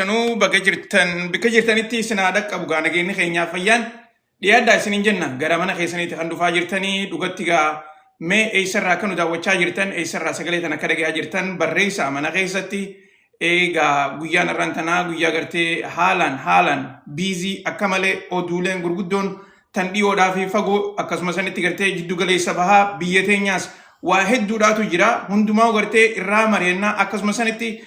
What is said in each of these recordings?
Sanuu bakka jirtan bakka jirtanitti isin haa dhaqqabu gaa. Nageenyi keenyaaf fayyaan dhiyaadhaa isiniin jenna. Gara mana keessaniitti kan dhufaa jirtanii dhugatti gaa, mee eessarraa akka nu daawwachaa jirtan, eessarraa sagalee tan akka dhagayaa jirtan barreessaa. Mana keessatti eegaa guyyaan har'aan tanaa guyyaa gartee haalaan haalaan busy akka malee, oduuleen gurguddoon tan dhiyoodhaa fi fagoo, akkasuma sanitti gartee jiddu galeessa bahaa, biyya teenyaas waa hedduudhaatu jira. Hundumaa gartee irraa mari'annaa, akkasuma sanitti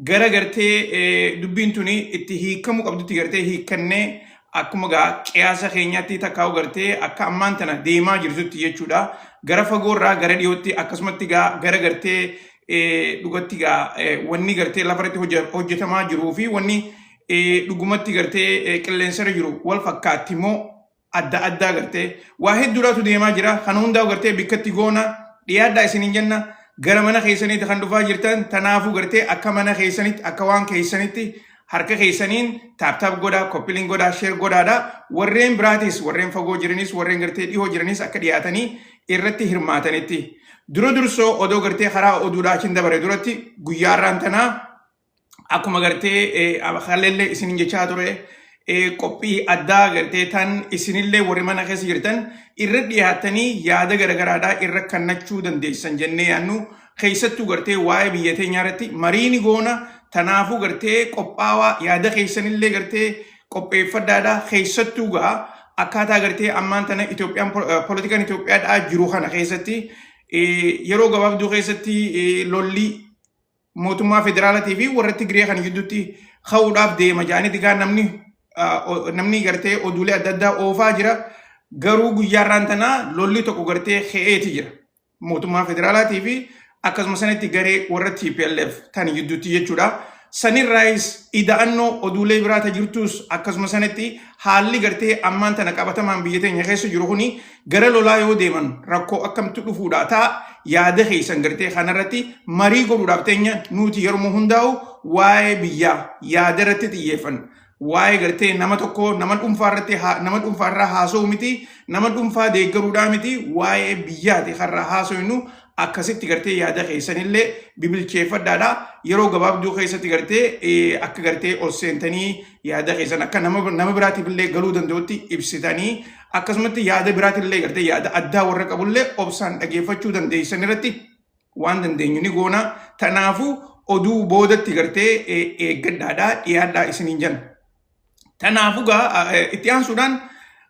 gara gartee dubbiin tuni itti hiikamuu qabdutti gartee hiikkannee, akkuma gaa qiyaasa keenyaatti takkaa'u gartee akka ammaan tana deemaa jirtutti jechuudha. Gara fagoorraa gara dhiyootti, akkasumatti gaa gara gartee dhugatti gaa wanni gartee lafarratti hojjetamaa jiruu fi wanni dhugumatti gartee qilleensarra jiru wal fakkaatti moo adda addaa, gartee waa hedduudhaatu deemaa jira. Kana hundaa gartee bikkatti goona dhiyaadhaa isiniin jenna. Gara mana keessaniitti kan dhufaa jirtan, tanaafuu gartee akka mana keessanitti, akka waan keessanitti harka keessaniin tap tap godhaa, copy link godhaa, share godhaadha. Warreen biraatis, warreen fagoo jiranis, warreen gartee dhihoo jiranis akka dhiyaatanii irratti hirmaatanitti. Dura dursoo odoo gartee karaa oduudhaa achiin dabare duratti, guyyaa har'aan tanaa akkuma gartee kaleellee isinin jechaa ture, qophii addaa gartee tan isinillee warri mana keessa jirtan irra dhiyaatanii yaada garagaraadhaa irra kannachuu dandeessan jennee yaannu, keessattuu gartee waa'ee biyya teenyaa irratti marii ni goona. Tanaafuu gartee qophaawaa, yaada keessanillee gartee qopheeffadhaadha. Keessattuu gaa akkaataa gartee ammaan tana Itoophiyaan, poolitikaan Itoophiyaadhaa jiru kana keessatti, yeroo gabaabduu keessatti lolli mootummaa federaalatii fi warra Tigree kan gidduutti ka'uudhaaf deema jedhanii gaa namni gartee oduulee adda addaa oofaa jira. Garuu guyyaa irraan tanaa lolli tokko gartee ka'eeti jira. Mootummaa federaalaatii fi akkasuma sanatti garee warra TPLF tan gidduutti jechuudha. Sanirraayis ida'annoo oduulee biraata jirtus, akkasuma sanatti haalli gartee ammaan tana qabatamaan biyya teenya keessa jiru kuni gara lolaa yoo deeman rakkoo akkamtu dhufuudha ta'a, yaada keessan gartee kanarratti marii godhuudhaaf teenya. Nuti yeroo hundaa'u waa'ee biyyaa yaada irratti xiyyeeffanna. Waa'ee gartee nama tokko, nama dhuunfaa irratti, nama dhuunfaa irraa haasa'u miti, nama dhuunfaa deeggaruudhaa miti, waa'ee biyyaati karraa haasa'inu. Akkasitti gartee yaada keessanillee bibilcheeffadhaadha. Yeroo gabaabduu keessatti gartee akka gartee ol seentanii yaada keessan akka nama biraatiif illee galuu danda'utti ibsitanii, akkasumatti yaada biraatillee gartee yaada addaa warra qabullee obsaan dhageeffachuu dandeessan irratti waan dandeenyu ni goona. Tanaafuu oduu boodatti gartee eeggadhaadha, dhiyaadhaa isiniin jenna. Tanaafuu gaa itti aansuudhaan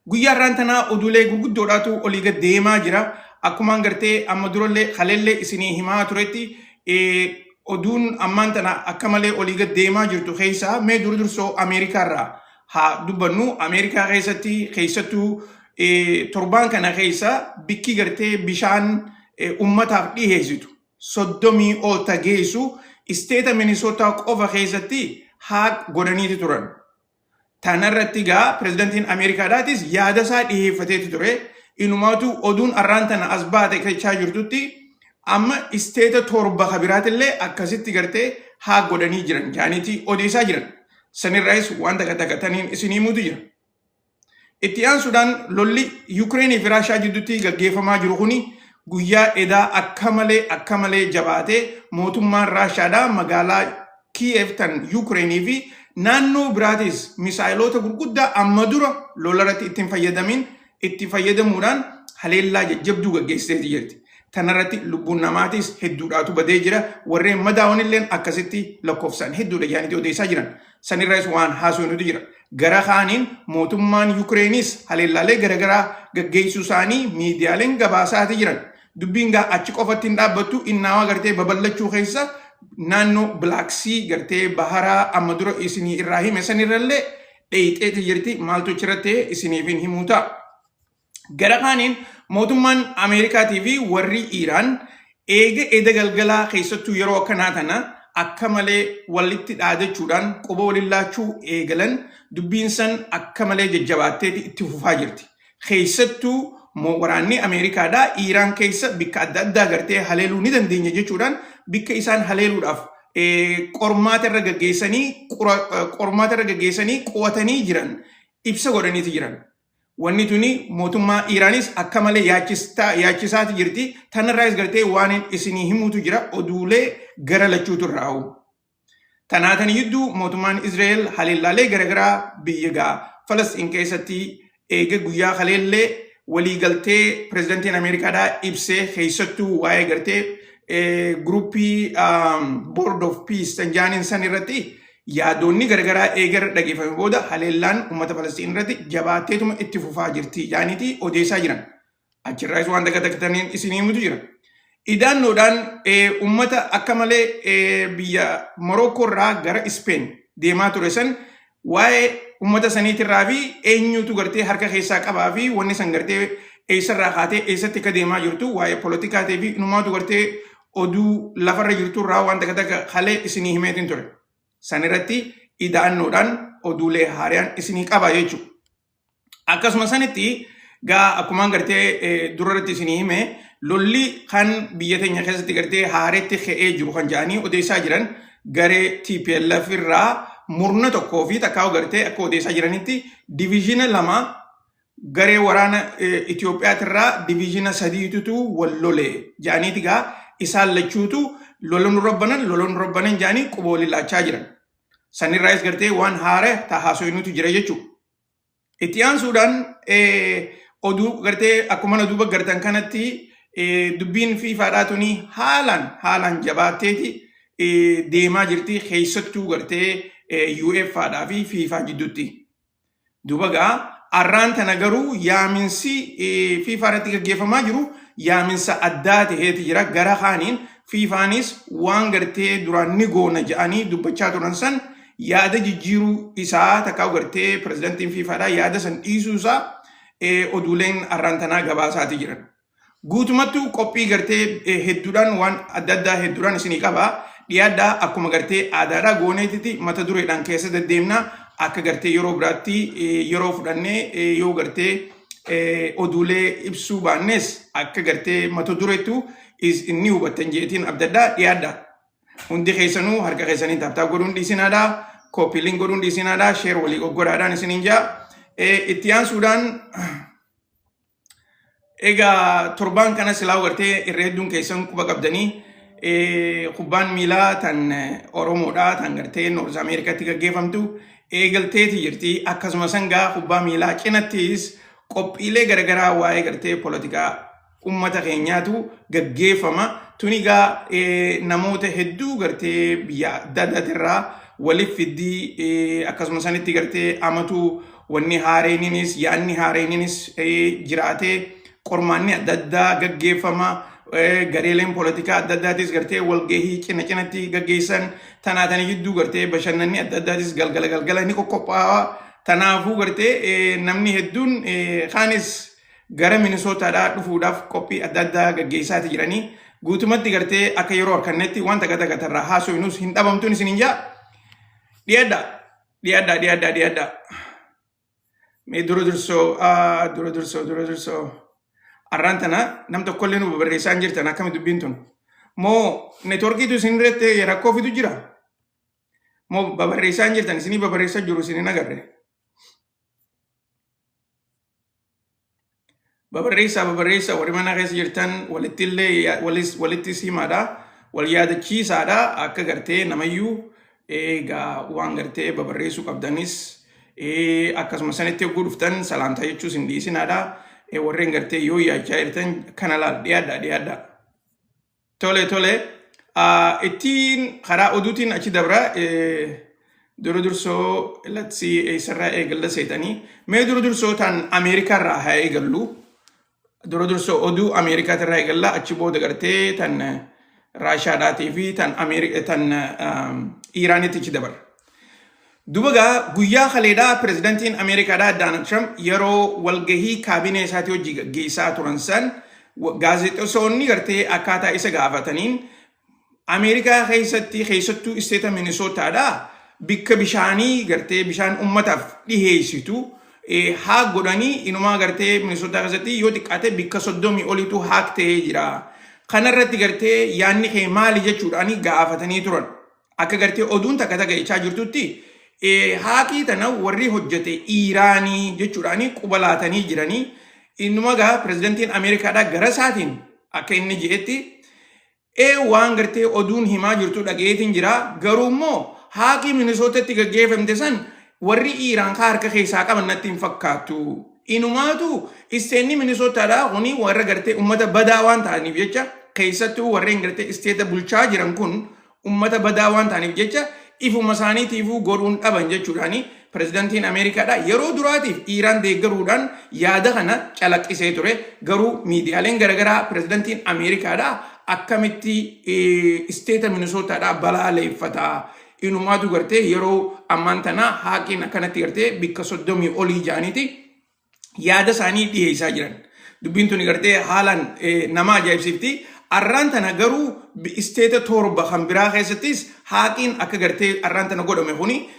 guyyaa irraan tanaa oduulee gurguddoodhaatu olii gad deemaa jira. Akkumaan gartee amma durallee kaleellee isinii himaa turetti, oduun ammaan tana akka malee olii gad deemaa jirtu keessaa mee dura dursoo Ameerikaarraa haa dubbannu. Ameerikaa keessatti keessattuu torbaan kana keessa bikki gartee bishaan ummataaf dhiheessitu 30 ol tageessu isteeta Minisootaa qofa keessatti hack godhaniiti turan. Tanarratti gaa pirezidantiin Ameerikaadhaatis yaada isaa dhiheeffateeti ture. Inumaatu oduun arraan tana as baate kechaa jirtutti amma isteeta 7 kabiraatillee akkasitti gartee hack godhanii jiran jaaniiti odeessaa jiran. Sanirraayis waan takka takka taniin isinii himuutu jira. Itti aansuudhaan lolli Yukireenii fi Raashaa gidduutti gaggeeffamaa jiru kuni guyyaa edaa akka malee akka malee jabaatee, mootummaan Raashaadhaa magaalaa Kiyev tan Yukireenii fi naannoo biraatis misaayiloota gurguddaa amma dura lolarratti ittiin fayyadamin itti fayyadamuudhaan haleellaa jajjabduu gaggeessiteeti jirti. Tanarratti lubbuun namaatis hedduudhaatu badee jira. Warreen madaa'an akkasitti lakkoofsaan hedduudha jedhanii odeessaa jiran. Sanirraas waan haasofnutu jira. Gara kaaniin mootummaan Yukireenis haleellaalee garaagaraa gaggeessuu isaanii miidiyaaleen gabaasaati jiran. Dubbiin gaa achi qofatti hin dhaabbattu, innaawaa gartee babal'achuu keessa naannoo Black Sea, gartee baharaa amma dura isinii irraa hime sanirrallee dheeyxeeti jirti. Maaltu achirratti isiniif hin himuu ta'a. Gara kaaniin mootummaan Ameerikaatii fi warri Iiraan eega eda galgalaa, keessattuu yeroo akkanaa tana akka malee walitti dhaadachuudhaan quba waliin laachuu eegalan, dubbiin san akka malee jajjabaatteeti itti fufaa jirti. Keessattuu waraanni Ameerikaadhaa Iiraan keessa bikka adda addaa gartee haleeluu ni dandeenya jechuudhaan bikka isaan haleeluudhaaf qormaata irra gaggeessanii qo'atanii jiran ibsa godhaniiti jiran. Wanni tuni mootummaa Iiraanis akka malee yaachisaati jirti. Tanarraas gartee waan isinii himuutu jira, oduulee gara lachuutu irraa'u. Tanaatani jidduu mootummaan Israa'el haleellaalee garaagaraa biyya gaa Falasxiin keessatti eega guyyaa kaleellee waliigaltee pirezidantiin Ameerikaadhaa ibsee, keessattuu waa'ee gartee groupii Board of Peace tan jaaniin san irratti yaadonni garaagaraa eegarra dhageeffame booda, haleellaan uummata Falasxiin irratti jabaatteetuma itti fufaa jirti jaaniitii odeessaa jiran. Achirraas waan takka takka taniin isinii himutu jira. Idaannoodhaan uummata akka malee biyya Morookoo irraa gara Ispeen deemaa ture san, waa'ee uummata saniitirraa fi eenyutu gartee harka keessaa qabaa fi wanni san gartee eessarraa kaatee eessatti akka deemaa jirtu, waa'ee poolitikaatii fi inumaatu gartee oduu lafarra jirtu irraa waan takka takka halee isinii himeetiin ture. San irratti idaannoodhaan oduulee haariyaan isinii qaba jechuudha. Akkasuma sanitti gaa akkumaan gartee dura irratti isinii hime, lolli kan biyya teenya keessatti gartee haaretti ka'ee jiru kan jedhanii odeessaa jiran, garee TPLF irraa murna tokkoo fi takkaa gartee akka odeessaa jiranitti divisiona lama, garee waraana Itiyoophiyaatirraa divisiona sadiitutu wal lole jedhaniiti, gaa isaan lachuutu lola nurra banan, lola nurra banan jedhanii quba waliin laachaa jiran. Sanirraayis gartee waan haara haasofnutu jira jechuudha. Itti aansuudhaan oduu gartee akkuma na duuba gartan kanatti dubbiin FIFAdhaa tuni haalaan haalaan jabaatteeti deemaa jirti, keessattuu gartee UEFAdhaa fi FIFA jidduutti. Duuba gaa arraan tana garuu yaaminsi FIFA irratti gaggeeffamaa jiru yaaminsa addaa ta'eeti jira. Gara kaaniin FIFAnis waan gartee duraan ni goona jedhanii dubbachaa turan san yaada jijjiiruu isaa, takkaa gartee pirezidantiin FIFAdhaa yaada san dhiisuu isaa oduuleen arraan tanaa gabaasaati jiran. Guutumattuu qophii gartee hedduudhaan, waan adda addaa hedduudhaan isinii qaba. Dhiyaadhaa, akkuma gartee aadaadhaa gooneetiti mata dureedhaan keessa deddeemna. Akka gartee yeroo biraatti yeroo fudhannee yoo gartee oduulee ibsuu baannes, akka gartee mata dureettu inni hubattan jeetiin abdaddaa. Dhiyaadhaa. Hundi keessanuu harka keessanii tap tap godhuun dhiisinaadha. Copy link godhuun dhiisinaadha. Share walii goggoraadhaan isiniin jaa. Itti aansuudhaan egaa torbaan kana silaa gartee irra hedduun keessan quba qabdanii, kubbaan miilaa tan Oromoodhaa tan gartee North Ameerikaatti gaggeeffamtu eegalteeti jirti. Akkasuma sangaa kubbaa miilaa cinattis qophiilee garaagaraa waa'ee gartee poolitikaa ummata keenyaatu gaggeeffama. Tuni egaa namoota hedduu gartee biyya adda addaatirraa waliif fiddii. Akkasuma sanitti gartee amatu wanni haareeninis yaadni haareeninis jiraatee qormaanni adda addaa gaggeeffama. Gareeleen poolitikaa adda addaatis gartee walgahii cina cinatti gaggeessan. Tanaatanii jidduu gartee bashannanni adda addaatis galgala galgala ni qoqqophaa'a. Tanaafuu gartee namni hedduun kaanis gara Minisootaadhaa dhufuudhaaf qophii adda addaa gaggeessaati jiranii. Guutumatti gartee akka yeroo harkannetti wanta gata gatarraa haasofnus hin dhabamtuun isin hin jaa. Dhiyaadhaa, dhiyaadhaa, dhiyaadhaa, dhiyaadhaa. Mee dura dursoo, dura dursoo, dura dursoo. Arraan tana nam tokkollee nu barreessaa hin jirtan, akkami dubbiin tun? Moo networkiitu isin irratti rakkoo fidu jira? Moo babarreessaa hin jirtan? Isinii babarreessaa jiru isin hin agarre. Babarreessaa, babarreessaa, warri mana keessa jirtan walitti illee walitti simaadha. Wal yaadachiisaadha, akka gartee namayyuu egaa waan gartee babarreessuu qabdanis akkasuma sanitti yogguu dhuftan salaamtaa jechuus hin dhiisinaadha. Warreen gartee yoo yaachaa jirtan kana laal, dhiyaadha, dhiyaadha. Tole, tole. Ittiin karaa oduutiin achi dabra. Dura dursoo latsii eessarraa eegalla seetanii? Mee dura dursoo tan Ameerikaarraa haa eegallu. Dura dursoo oduu Ameerikaatirraa eegalla, achi booda gartee tan Raashaadhaatii fi tan tan Iiraanitti achi dabarra. Duba gaa guyyaa kaleedhaa pirezidantiin Ameerikaadhaa Doonaald Trump yeroo walgahii kaabinee isaatii hojii gaggeessaa turan san, gaazexeessonni gartee akkaataa isa gaafataniin, Ameerikaa keessatti, keessattuu isteeta Minisootaadhaa bikka bishaanii gartee bishaan ummataaf dhiheessitu hack godhanii, inumaa gartee Minisootaa keessatti yoo xiqqaate bikka 30 oliitu hack ta'ee jira. Kanarratti gartee yaadni kee maali jechuudhaan gaafatanii turan. Akka gartee oduun takka takka jechaa jirtutti, hackii tana warri hojjete Iiraanii jechuudhaan quba laatanii jiranii. Innuma gaa pirezidantiin Ameerikaadhaa gara isaatiin akka inni jedhetti, waan gartee oduun himaa jirtu dhageetiin jira, garuu immoo Haaqii Minisootatti gaggeeffamte san warri Iiraan ka harka keessaa qaban natti hin fakkaattu. Inumaatu isteenni Minisootaadhaa kuni warra gartee ummata badaa waan ta'aniif jecha, keessattuu warreen gartee isteeta bulchaa jiran kun ummata badaa waan ta'aniif jecha ifuma isaaniitiifuu godhuun dhaban jechuudhaani pirezidantiin Ameerikaadhaa yeroo duraatiif Iiraan deeggaruudhaan yaada kana calaqqisee ture. Garuu miidiyaaleen garaagaraa pirezidantiin Ameerikaadhaa akkamitti isteeta Minisootaadhaa balaaleeffata? Inumaatu gartee yeroo ammaan tanaa haaqiin akkanatti gartee bikka 30 olii ja'aniiti yaada isaanii dhiyeessaa jiran. Dubbiin tuni gartee haalaan nama ajaa'ibsiifti. Arraan tana garuu isteeta 7 kan biraa keessattis haaqiin akka gartee arraan tana godhame kuni,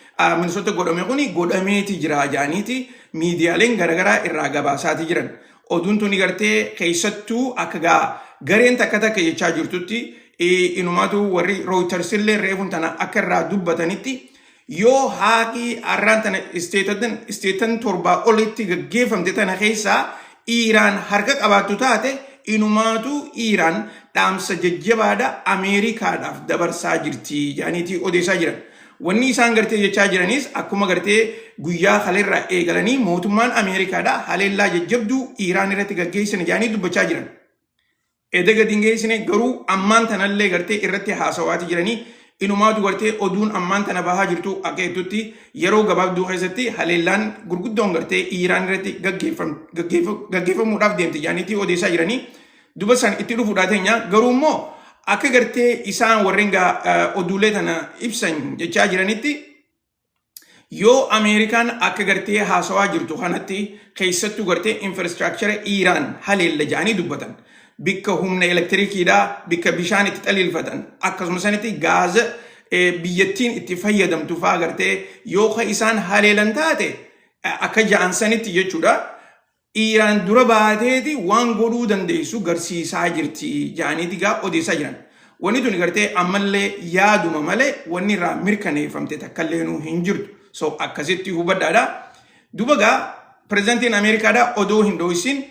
Minisoota godhame kuni godhameeti jira ja'aniiti miidiyaaleen garaagaraa irraa gabaasaati jiran. Oduun tuni gartee keessattuu akka gaa gareen takka takka jechaa jirtutti, inumaatu warri Reuters illee reefuun tana akka irraa dubbatanitti, yoo haaqii arraan tana isteetan 7 olitti gaggeeffamte tana keessaa Iiraan harka qabaattu taate, inumaatu Iiraan dhaamsa jajjabaadha Ameerikaadhaaf dabarsaa jirti jedhaniiti odeessaa jiran. Wanni isaan gartee jechaa jiranis akkuma gartee guyyaa kaleerraa eegalanii mootummaan Ameerikaadha haleellaa jajjabduu Iiraan irratti gaggeessine jedhanii dubbachaa jiran. Eda gadi hin geessine, garuu ammaan tanallee gartee irratti haasawaati jiranii. Inumaatu gartee oduun ammaan tana bahaa jirtu akka jettutti yeroo gabaabduu keessatti haleellaan gurguddoon gartee Iiraan irratti gaggeeffamuudhaaf deemti jedhaniiti odeessaa jiranii. Duba san itti dhufuudhaa teenya, garuu immoo akka gartee isaan warreen oduulee tana ibsan jechaa jiranitti, yoo Ameerikaan akka gartee haasawaa jirtu kanatti keessattuu gartee infrastructure Iiraan haleella jedhanii dubbatan. Bikka humna elektirikiidhaa, bikka bishaan itti xaliilfatan, akkasuma sanitti gaaza biyyattiin itti fayyadamtu fa'aa gartee yoo ka isaan haleelan taate, akka ja'an sanitti jechuudha. Iiraan dura baateeti waan godhuu dandeessu garsiisaa jirti jedhaniiti gaa odeessaa jiran. Wanni tuni gartee ammallee yaaduma malee wanni irraa mirkaneeffamte takkalleenuu hin jirtu. So akkasitti hubadhaadha. Duba gaa pirezidantiin Ameerikaadha odoo hin dhoysin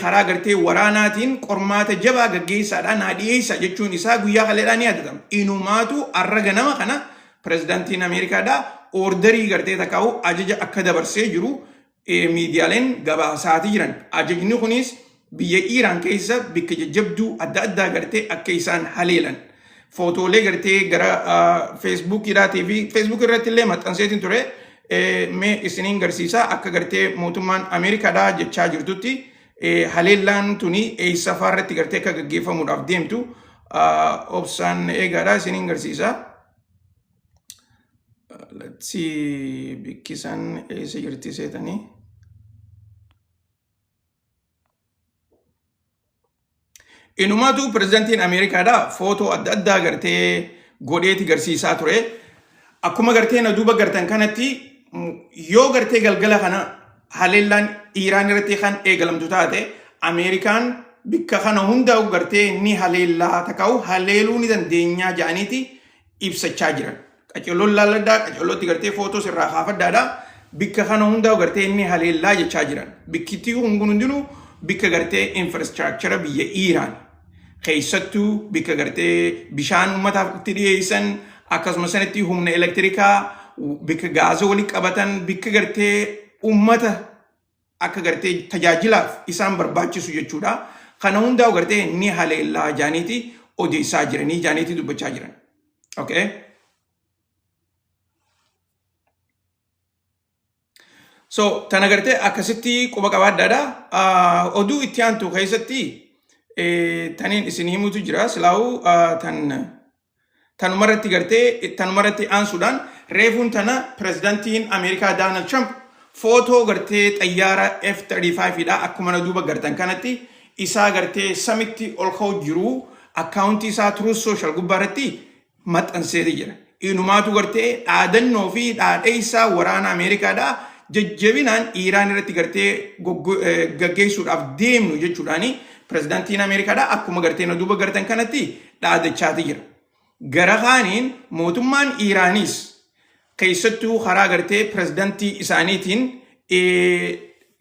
karaa gartee waraanaatiin qormaata jabaa gaggeessaadha naa dhiyeessa jechuun isaa guyyaa kaleedhaa ni yaadatama. Inumaatu arra ganama kana pirezidantiin Ameerikaadha orderii gartee takkaa'u ajaja akka dabarsee jiru miidiyaaleen gabaasaati jiran. Ajajni kunis biyya Iiraan keessa bikka jajjabduu adda addaa gartee akka isaan haleelan. Footoolee gartee gara Feesbuukiidhaatii fi Feesbuuk irratti illee maxxanseetiin ture. Mee isiniin garsiisaa, akka gartee mootummaan Ameerikaadhaa jechaa jirtutti haleellaan tuni eessa irratti gartee akka gaggeeffamuudhaaf deemtu obsaan eegaadha, isiniin garsiisa. Let's see, bikki isaan eessa jirti seetanii. Inumaatu pirezidantiin Ameerikaadhaa footoo adda addaa gartee godheeti garsiisaa ture. Akkuma gartee na duuba gartan kanatti, yoo gartee galgala kana haleellaan Iiraan irratti kan eegalamtu taate, Ameerikaan bikka kana hundaa'u gartee ni haleellaa taka'u haleeluu ni dandeenyaa jedhaniiti ibsachaa jiran. Qacolloon laalladhaa, qacollootti gartee footoo sirraa kaafadhaadha. Bikka kana hundaa'u gartee inni haleellaa jechaa jiran. Bikkitti hundinuu bikka gartee infrastructure biyya Iiraan. Keessattuu bikka gartee bishaan uummataaf itti dhiyeessan, akkasuma sanitti humna elektirikaa, bikka gaaza walitti qabatan, bikka gartee uummata akka gartee tajaajilaaf isaan barbaachisu jechuudha. Kana hundaa'u gartee ni haleellaa jaaniiti odeessaa jiranii jaaniiti dubbachaa jiran. Okay. So tana gartee akkasitti quba qabaadhaadha. Oduu itti aantu keessatti taniin isin himutu jira. Silaa'uu tan tanumarratti gartee tanumarratti aansuudhaan reefuun tana pirezidantiin Ameerikaa Doonaald Trump footoo gartee xayyaara F-35 dha akkuma na duuba gartan kanatti isaa gartee samitti ol ka'u jiru akkaawuntii isaa Truth Social gubbaa irratti maxxanseeti jira. Inumaatu gartee dhaadannoo fi dhaadheessaa waraana Ameerikaadhaa jajjabinaan Iiraan irratti gartee gaggeessuudhaaf deemnu jechuudhaani pirezidaantiin Ameerikaadhaa akkuma gartee na duuba gartan kanatti dhaadachaati jira. Gara kaaniin mootummaan Iiraanis keessattuu karaa gartee pirezidaantii isaaniitiin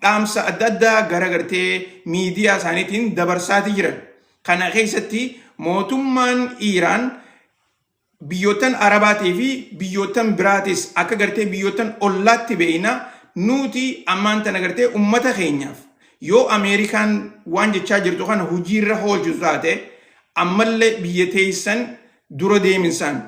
dhaamsa adda addaa gara gartee miidiyaa isaaniitiin dabarsaati jiran. Kana keessatti mootummaan Iiraan Biyyoottan Arabaatii fi biyyoottan biraatis akka gartee biyyoottan ollaatti beeyna nuuti ammaan tana gartee ummata keenyaaf yoo Ameerikaan waan jechaa jirtu kana hujiirra hoolchitu taate ammallee biyya teessan dura deeminsaan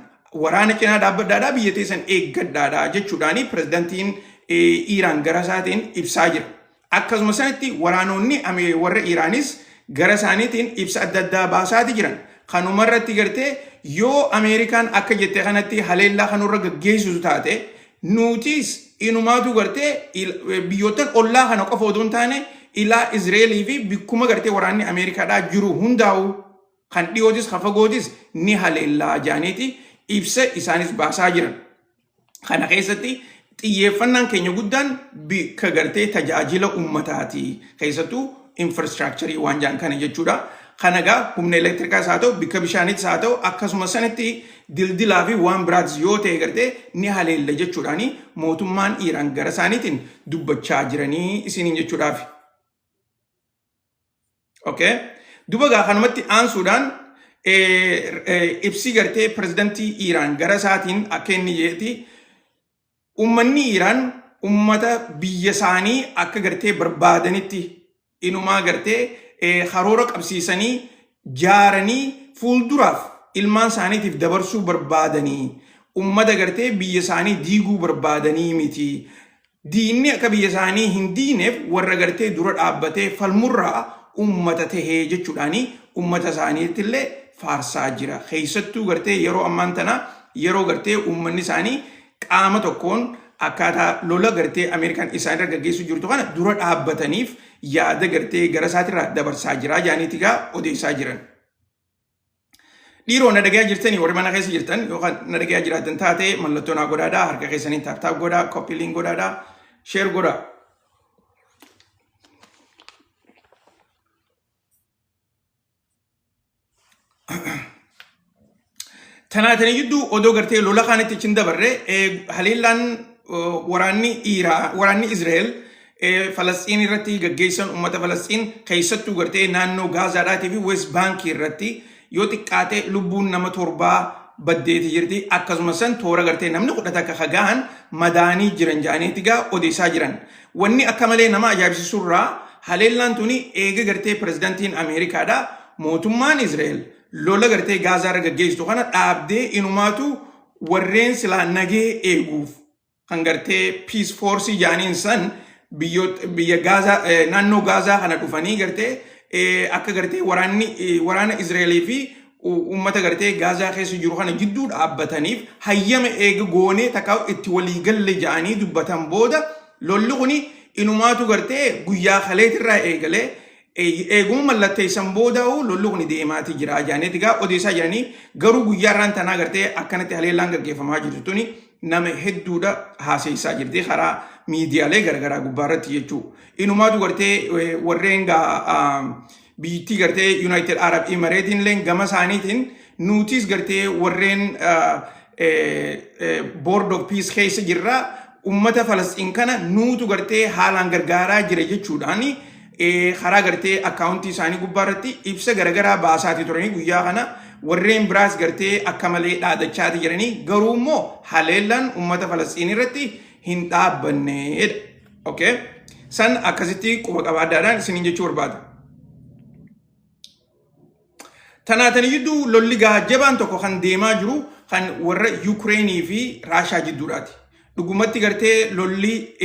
waraana cinaa dhaabbadhaadhaa biyya teessan eeggadhaadhaa jechuudhaani pirezidantiin Iiraan gara isaatiin ibsaa jira. Akkasuma sanatti waraanonni warra Iiraanis gara isaaniitiin ibsa adda addaa baasaati jiran. Kanuma irratti gartee yoo Ameerikaan akka jette kanatti haleellaa kanurra gaggeessitu taate nutis inumaatu gartee biyyoottan ollaa kana qofa odoo hin taane ilaa Izreelii fi bikkuma gartee waraanni Ameerikaadhaa jiru hundaa'u kan dhiyootis kan fagootis ni haleellaa jaaniiti ibsa isaanis baasaa jiran. Kana keessatti xiyyeeffannaan keenya guddaan bikka gartee tajaajila ummataati. Keessattuu infrastructure waan jaan kana jechuudha. Kana egaa humna elektirikaas haa ta'u, bikka bishaaniitis haa ta'u, akkasuma sanatti dildilaa fi waan biraatis yoo ta'e gartee ni haleella jechuudhaani mootummaan Iiraan gara isaaniitiin dubbachaa jiranii isiniin jechuudhaafi. Okay. Duba gaa kanumatti aansuudhaan ibsi gartee pirezidantii Iiraan gara isaatiin akka inni jedhetti ummanni Iiraan ummata biyya isaanii akka gartee barbaadanitti inumaa gartee karoora qabsiisanii jaaranii fuulduraaf ilmaan isaaniitiif dabarsuu barbaadanii ummata gartee biyya isaanii diiguu barbaadanii miti. Diinni akka biyya isaanii hin diineef warra gartee dura dhaabbatee falmurraa ummata tahee jechuudhaani ummata isaaniitillee faarsaa jira. Keessattuu gartee yeroo ammaan tana yeroo gartee ummanni isaanii qaama tokkoon akkaataa lola gartee Ameerikaan isaanirra gaggeessuu jirtu kana dura dhaabbataniif yaada gartee gara isaatirraa dabarsaa jira jaaniiti gaa odeessaa jiran. Dhiiroo na dhagayaa jirtanii warri mana keessa jirtan yookaan na dhagayaa jiraatan taate mallattoo naa godhaadhaa harka keessaniin taap taap godhaa copy link godhaadhaa share godhaa. Tanaatanii jidduu odoo gartee lola kaanitti achi hin dabarre haleellaan waraanni Iiraa waraanni Israa'el Falasxiin irratti gaggeessan uummata Falasxiin keessattuu gartee naannoo Gaazaadhaatii fi West Baankii irratti yoo xiqqaate lubbuun nama torbaa baddeeti jirti. Akkasuma san toora gartee namni 11 ka gahan madaanii jiran jedhaniiti gaa odeessaa jiran. Wanni akka malee nama ajaa'ibsiisurraa haleellaan tuni eega gartee pirezidantiin Ameerikaadha mootummaan Israa'el lola gartee Gaazaa irra gaggeessitu kana dhaabdee inumaatu warreen silaa nagee eeguuf kan gartee peace force jaaniin san biyya Gaazaa naannoo Gaazaa kana dhufanii gartee akka gartee waraanni waraana Israa'elii fi uummata gartee Gaazaa keessa jiru kana jidduu dhaabbataniif hayyama eega goonee takka itti walii galle ja'anii dubbatan booda lolli kuni inumaatu gartee guyyaa kaleetirraa eegalee eeguma mallatteessan boodaa'u lolli kun deemaati jira jedhaniiti gaa odeessaa jiranii garuu guyyaa irraan tanaa gartee akkanatti haleellaan gaggeeffamaa jirtu tuni nama hedduudha haaseessaa jirti karaa miidiyaalee garagaraa gubbaa irratti jechuu. Inumaatu gartee warreen gaa biyyittii gartee United Arab Emirates illee gama isaaniitiin nutis gartee warreen Board of Peace keessa jirra ummata Falasxiin kana nuutu gartee haalaan gargaaraa jira jechuudhaan karaa gartee akkaawuntii isaanii gubbaa irratti ibsa garagaraa baasaati turanii guyyaa kana warreen biraas gartee akka malee dhaadachaati jiranii garuu immoo haleellaan ummata Falasxiin irratti hin dhaabbanneedha. Okay? San akkasitti quba qabaadhaadhaan isiniin jechuu barbaada. Tanaatanii jidduu lolli jabaan tokko kan deemaa jiru kan warra Yuukireenii fi Raashaa jidduudhaati. Dhugumatti gartee lolli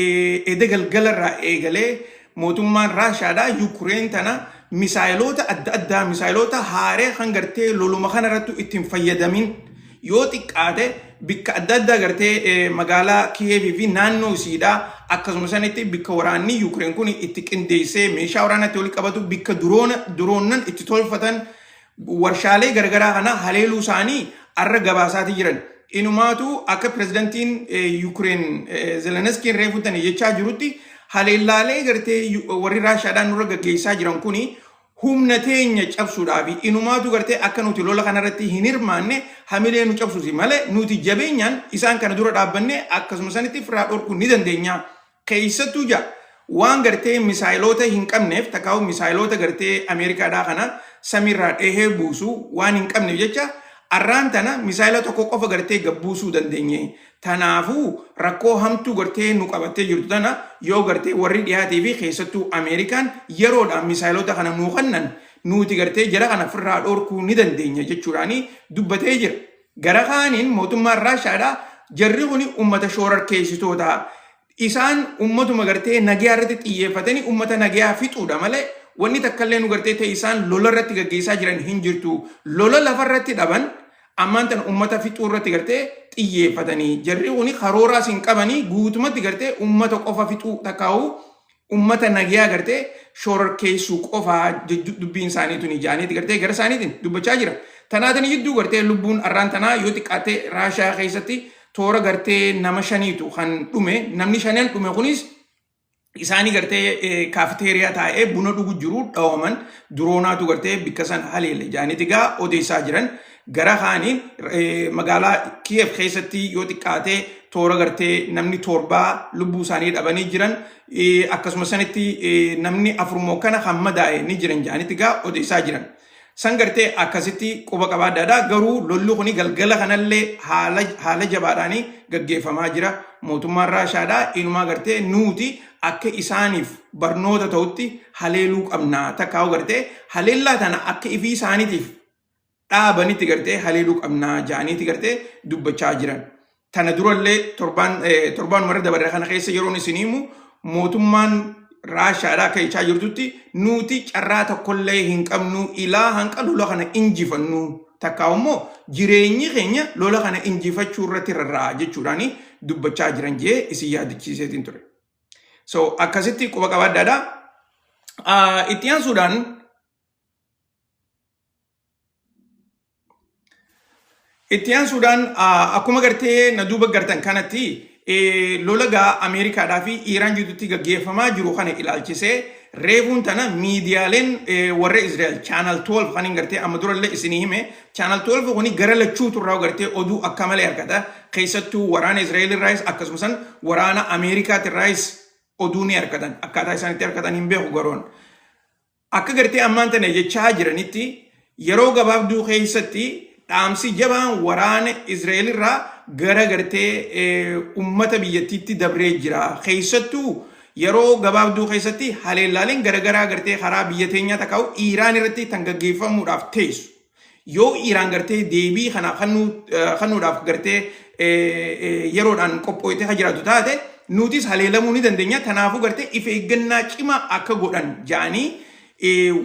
eda galgalarraa eegalee mootummaan Raashaadhaa Yuukireen tana misaayiloota adda addaa misaayiloota haaree kan gartee loluma kanarrattu ittiin fayyadamin yoo xiqqaate bikka adda addaa gartee magaalaa Kiyeevii fi naannoo isiidhaa akkasuma sanitti bikka waraanni Yuukireen kun itti qindeessee meeshaa waraanaa itti walitti qabatu bikka duroonnan itti tolfatan warshaalee garagaraa kana haleeluu isaanii arra gabaasaati jiran. Inumaatu akka pirezidantiin Yuukireen Zelenskiin reefu tani jechaa jirutti haleellaalee gartee warri Raashaadhaan nurra gaggeessaa jiran kuni humna teenya cabsuudhaafi inumaatu gartee akka nuti lola kanarratti hin hirmaanne hamilee nu cabsuusi malee nuti jabeenyaan isaan kana dura dhaabbanne akkasuma sanitti firaa dhorkuu ni dandeenya. Keessattuu jaa waan gartee misaayiloota hin qabneef takkaa'u misaayiloota gartee Ameerikaadhaa kana samiirraa dhehee buusu waan hin qabneef jecha Arraan tana misaayila tokko qofa gartee gabbuusuu dandeenye. Tanaafuu rakkoo hamtuu gartee nu qabattee jirtu tana yoo gartee warri dhiyaatee fi keessattuu Ameerikaan yeroodhaan misaayilota kana nuu kennan nuti gartee jara kana ofirraa dhorkuu ni dandeenya jechuudhaan dubbatee jira. Gara kaaniin mootummaan Raashaadhaa jarri kuni ummata shoorarkeessitoota. Isaan ummatuma gartee nagayaa irratti xiyyeeffatanii ummata nagayaa fixuudha malee wanni takkallee nu gartee ta'e isaan lola irratti gaggeessaa jiran hin jirtu. Lola lafa irratti dhaban ammaan tana ummata fixuu irratti gartee xiyyeeffatanii jarri kuni karooraas hin qabanii guutumatti gartee ummata qofa fixuu takkaa'uu ummata nagayaa gartee shororkeessuu qofaa dubbiin isaanii tuni jaaniiti gartee gara isaaniitiin dubbachaa jira. Tanaatani jidduu gartee lubbuun arraan tanaa yoo xiqqaatte Raashaa keessatti toora gartee nama shaniitu kan dhume. Namni shanan dhume kunis isaanii gartee kaafiteeriyaa taa'ee buna dhugu jiru dhawaman, duroonaatu gartee bikka san haleele jaaniiti gaa odeessaa jiran. Gara kaaniin magaalaa Kiyev keessatti yoo xiqqaate toora gartee namni torbaa lubbuu isaanii dhabanii jiran, akkasuma sanitti namni afurmoo kana kan madaa'e ni jiran jaaniiti gaa odeessaa jiran. San gartee akkasitti quba qabaadhaadha. Garuu lolli kuni galgala kanallee haala jabaadhaan gaggeeffamaa jira. Mootummaan Raashaadha. Inumaa gartee nuti akka isaaniif barnoota ta'utti haleeluu qabna. Takkaa'u gartee haleellaa tana akka ifii isaaniitiif dhaabanitti gartee haleeluu qabna ja'aniiti gartee dubbachaa jiran. Tana durallee torbaan warra dabarre kana keessa yeroon isin himu mootummaan Raashaadha akka jechaa jirtutti nuti carraa tokkollee hin qabnu ilaa hanqa lola kana injifannu, takkaa immoo jireenyi keenya lola kana injifachuu irratti rarra'a jechuudhaan dubbachaa jiran jee isin yaadachiiseetiin ture. So akkasitti quba qabaadhaadha. Itti aansuudhaan akkuma gartee na duuba gartan kanatti lola gaa Ameerikaadhaa fi Iiraan jidduutti gaggeeffamaa jiru kana ilaalchisee reefuun tana miidiyaaleen warra Israa'el Channel 12 kan hin gartee amma durallee isinii hime. Channel 12 kuni gara lachuutu irraa gartee oduu akka malee argata. Keessattuu waraana Israa'el irraayis akkasumas waraana Ameerikaatirraayis oduu ni argatan. Akkaataa isaan itti argatan hin beeku garoon. Akka gartee ammaan tana jechaa jiranitti yeroo gabaabduu keessatti dhaamsi jabaan waraana Israa'el irraa gara gartee ummata biyyattiitti dabree jira. Keessattuu yeroo gabaabduu keessatti haleellaaleen garagaraa gartee karaa biyya teenyaa takkaa'u Iiraan irratti tan gaggeeffamuudhaaf teessu. Yoo Iiraan gartee deebii kana kennuudhaaf gartee yeroodhaan qophooytee kan jiraatu taate nutis haleelamuu ni dandeenya. Kanaafuu gartee if eeggannaa cimaa akka godhan ja'anii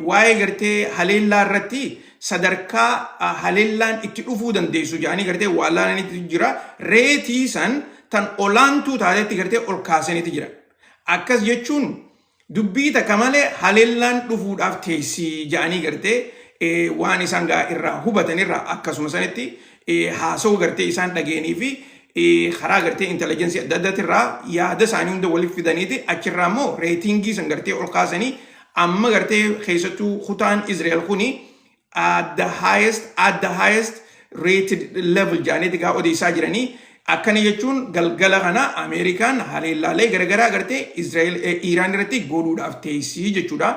waa'ee gartee haleellaa irratti sadarkaa haleellaan itti dhufuu dandeessu ja'anii gartee waan laalanitti jira. Reetii san tan olaantuu taatetti gartee ol kaasaniiti jira. Akkas jechuun dubbii takka malee haleellaan dhufuudhaaf teessi ja'anii gartee waan isaan gaa irraa hubatan irraa akkasuma sanitti haasawuu gartee isaan dhageenii fi karaa gartee intelligence adda addaatirraa yaada isaanii hunda waliif fidaniiti achirraa immoo rating san gartee ol kaasanii amma gartee keessattuu kutaan Israa'el kuni at the highest rated level jedhaniiti gaa odeessaa jiranii. Akkana jechuun galgala kana Ameerikaan haleellaalee garagaraa gartee Israa'el Iiraan irratti godhuudhaaf teessii jechuudha.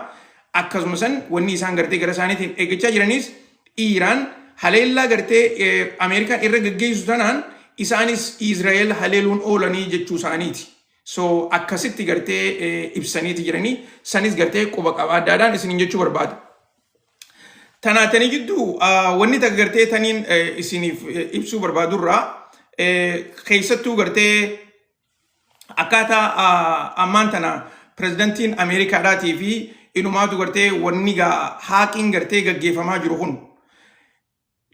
Akkasuma san wanni isaan gartee gara isaaniitiin eeggachaa jiranis Iiraan haleellaa gartee Ameerikaan irra gaggeessu tanaan isaanis Israa'el haleeluun oolanii jechuu isaaniiti. So akkasitti gartee ibsaniiti jiranii, sanis gartee quba qabaaddaadhaan isiniin jechuu barbaada. Tanaatanii jidduu wanni takka gartee taniin isiniif ibsuu barbaadurraa keessattuu gartee akkaataa ammaan tana pirezidantiin Ameerikaadhaatii fi inumaatu gartee wanni gaa hacking gartee gaggeeffamaa jiru kun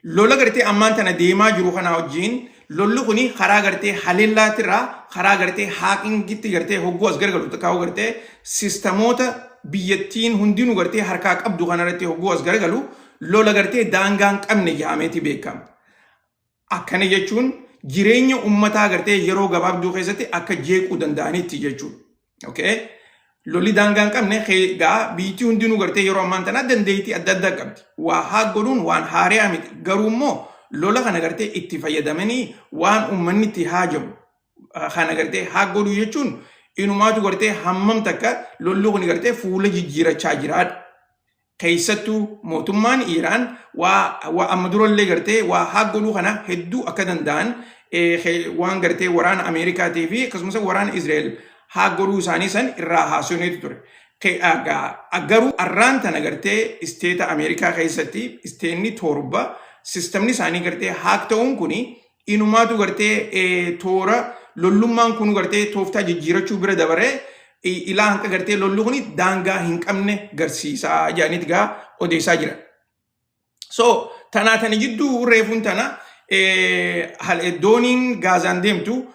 lola gartee ammaan tana deemaa jiru kana wajjin lolli kuni karaa gartee haleellaatirraa karaa gartee hackingitti gartee hogguu as garagalu, takkaa'u gartee sistemoota biyyattiin hundinuu gartee harkaa qabdu kanarratti hogguu as garagalu lola gartee daangaa hin qabne jedhameeti beekama. Akkana jechuun jireenya ummataa gartee yeroo gabaabduu keessatti akka jeequu danda'anitti jechuudha. Okay? Lolli daangaa hin qabne gaa biyyattii hundinuu gartee yeroo ammaan tanaa dandeettii adda addaa qabdi. Waa haa godhuun waan haariyaa miti. Garuu immoo lola kana gartee itti fayyadamanii waan uummanni itti haajamu kana gartee haa godhuu jechuun inumaatu gartee hammam takka lolli kun gartee fuula jijjiirachaa jiraadha. Keessattuu mootummaan Iiraan waa waa amma durallee gartee waa hack godhuu kana hedduu akka danda'an, waan gartee waraana Ameerikaatii fi akkasumas waraana Israa'el hack godhuu isaanii san irraa haasofneetu ture. Garuu arraan tana gartee isteeta Ameerikaa keessatti isteenni 7 sistamni isaanii gartee hack ta'uun kuni inumaatu gartee toora lollummaan kun gartee tooftaa jijjiirachuu bira dabaree ilaa hanqa gartee lolli kun daangaa hin qabne garsiisaa jedhaniiti gaa odeessaa jiran. So tanaa tana jidduu reefuun tana dooniin Gaazaan deemtu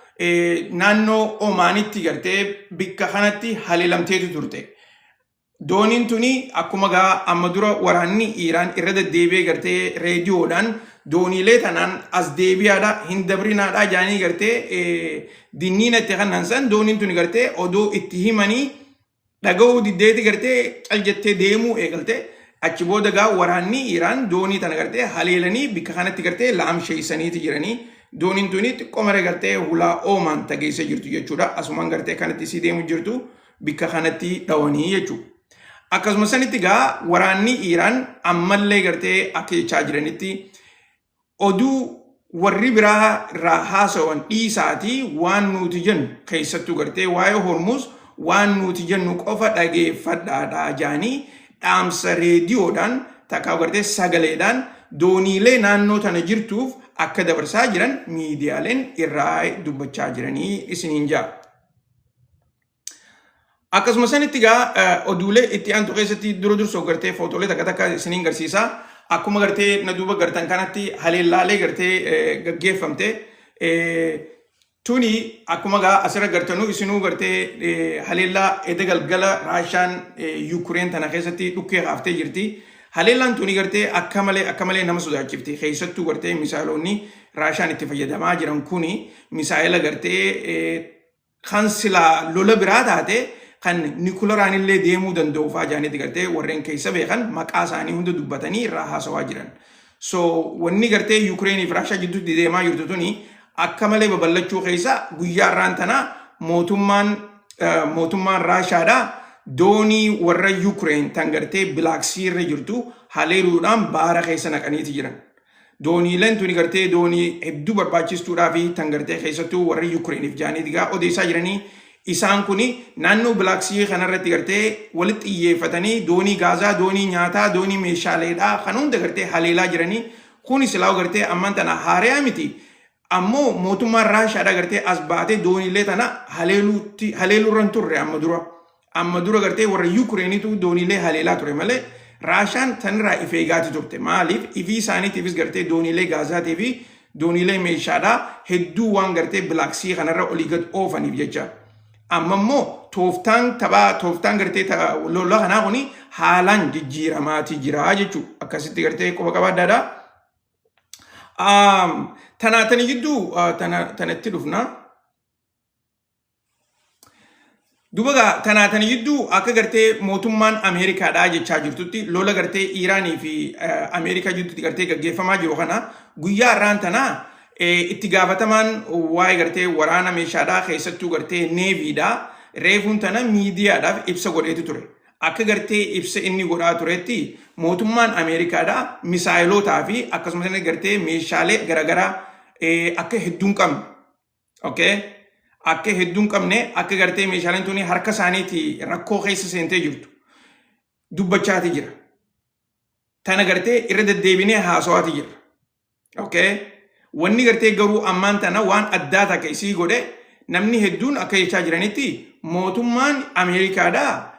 naannoo Omaanitti gartee bikka kanatti haleelamteetu turte. Dooniin tuni akkuma gaa amma dura waraanni Iiraan irra deddeebi'ee gartee reediyoodhaan dooniilee tanaan as deebi'aadha, hin dabrinaadha jedhanii gartee dinniina itti kennan san, dooniin tuni gartee odoo itti himanii dhaga'uu diddeeti gartee cal jettee deemuu eegalte. Achi booda gaa waraanni Iiraan doonii tana gartee haleelanii bikka kanatti gartee laamsheessaniiti jiranii. Dooniin tuni xiqqoo mara gartee hulaa Oomaan tageessee jirtu jechuudha. Asumaan gartee kanatti isii deemu jirtu bikka kanatti dhawanii jechuudha. Akkasuma sanitti gaa waraanni Iiraan ammallee gartee akka jechaa jiranitti, oduu warri biraa irraa haasawan dhiisaatii waan nuti jennu, keessattuu gartee waa'ee Hormuz waan nuti jennu qofa dhageeffadhaadha jaanii dhaamsa reediyoodhaan takkaa gartee sagaleedhaan dooniilee naannoo tana jirtuuf akka dabarsaa jiran miidiyaaleen irraa dubbachaa jiranii isiniin jaa. Akkasuma sanitti gaa oduulee itti aantu keessatti dura dursoo gartee footoolee takka takka isiniin garsiisa. Akkuma gartee na duuba gartan kanatti haleellaalee gartee gaggeeffamte. Tuni akkuma gaa asirra gartanuu isinuu gartee haleellaa eda galgala Raashaan Yukureen tana keessatti dhukkee kaaftee jirti. Haleellaan tuni gartee akka malee akka malee nama sodaachifti. Keessattuu gartee misaayilonni Raashaan itti fayyadamaa jiran kuni misaayila gartee kan silaa lola biraa taate kan nikularaan illee deemuu danda'u fa'aa jaaniiti gartee warreen keessa beekan maqaa isaanii hunda dubbatanii irraa haasawaa jiran. So wanni gartee Yukireenii fi Raashaa gidduutti deemaa jirtu tuni akka malee babal'achuu keessa guyyaa irraan tana mootummaan Raashaadha doonii warra Yukireen tan gartee Black Sea irra jirtu haleeluudhaan baara keessa naqaniiti jiran. Dooniileen tuni gartee doonii hedduu barbaachistuudhaa fi tan gartee keessattuu warra Yukireeniif jaaniiti gaa odeessaa jiranii. Isaan kuni naannoo Black Sea kanarratti gartee walitti xiyyeeffatanii doonii gaazaa, doonii nyaataa, doonii meeshaaleedhaa kan hunda gartee haleelaa jiranii. Kuni silaa gartee ammaan tana haariyaa miti. Ammoo mootummaan Raashaadhaa gartee as baatee dooniilee tana haleeluutti haleeluurra hin turre amma dura. Amma dura gartee warra Yukireenitu dooniilee haleelaa ture malee Raashaan tanirraa if eegaati turte. Maaliif? Ifii isaaniitiifis gartee dooniilee gaazaatii fi dooniilee meeshaadhaa hedduu waan gartee Black Sea kanarra olii gad oofaniif jecha. Amma immoo tooftaan taphaa, tooftaan gartee lola kanaa kuni haalaan jijjiiramaati jira jechuudha. Akkasitti gartee quba qabaadhaadha. Tanaa tani jidduu tanatti dhufna. Duuba gaa tanaa tani jidduu akka gartee mootummaan Ameerikaadhaa jechaa jirtutti, lola gartee Iiraanii fi Ameerikaa jidduutti gartee gaggeeffamaa jiru kana guyyaa har'aan tanaa itti gaafatamaan waa'ee gartee waraana meeshaadhaa, keessattuu gartee neeviidhaa, reefuun tana miidiyaadhaaf ibsa godheetu ture. Akka gartee ibsa inni godhaa turetti mootummaan Ameerikaadhaa misaayilotaa fi akkasumas gartee meeshaalee garaagaraa akka hedduu hin qabne. Okay? Akka hedduu hin qabne, akka gartee meeshaaleen tuni harka isaaniiti rakkoo keessa seentee jirtu dubbachaati jira. Tana gartee irra deddeebinee haasawaati jira. Okay? Wanni gartee garuu ammaan tana waan addaa takka isii godhe, namni hedduun akka jechaa jiranitti, mootummaan Ameerikaadhaa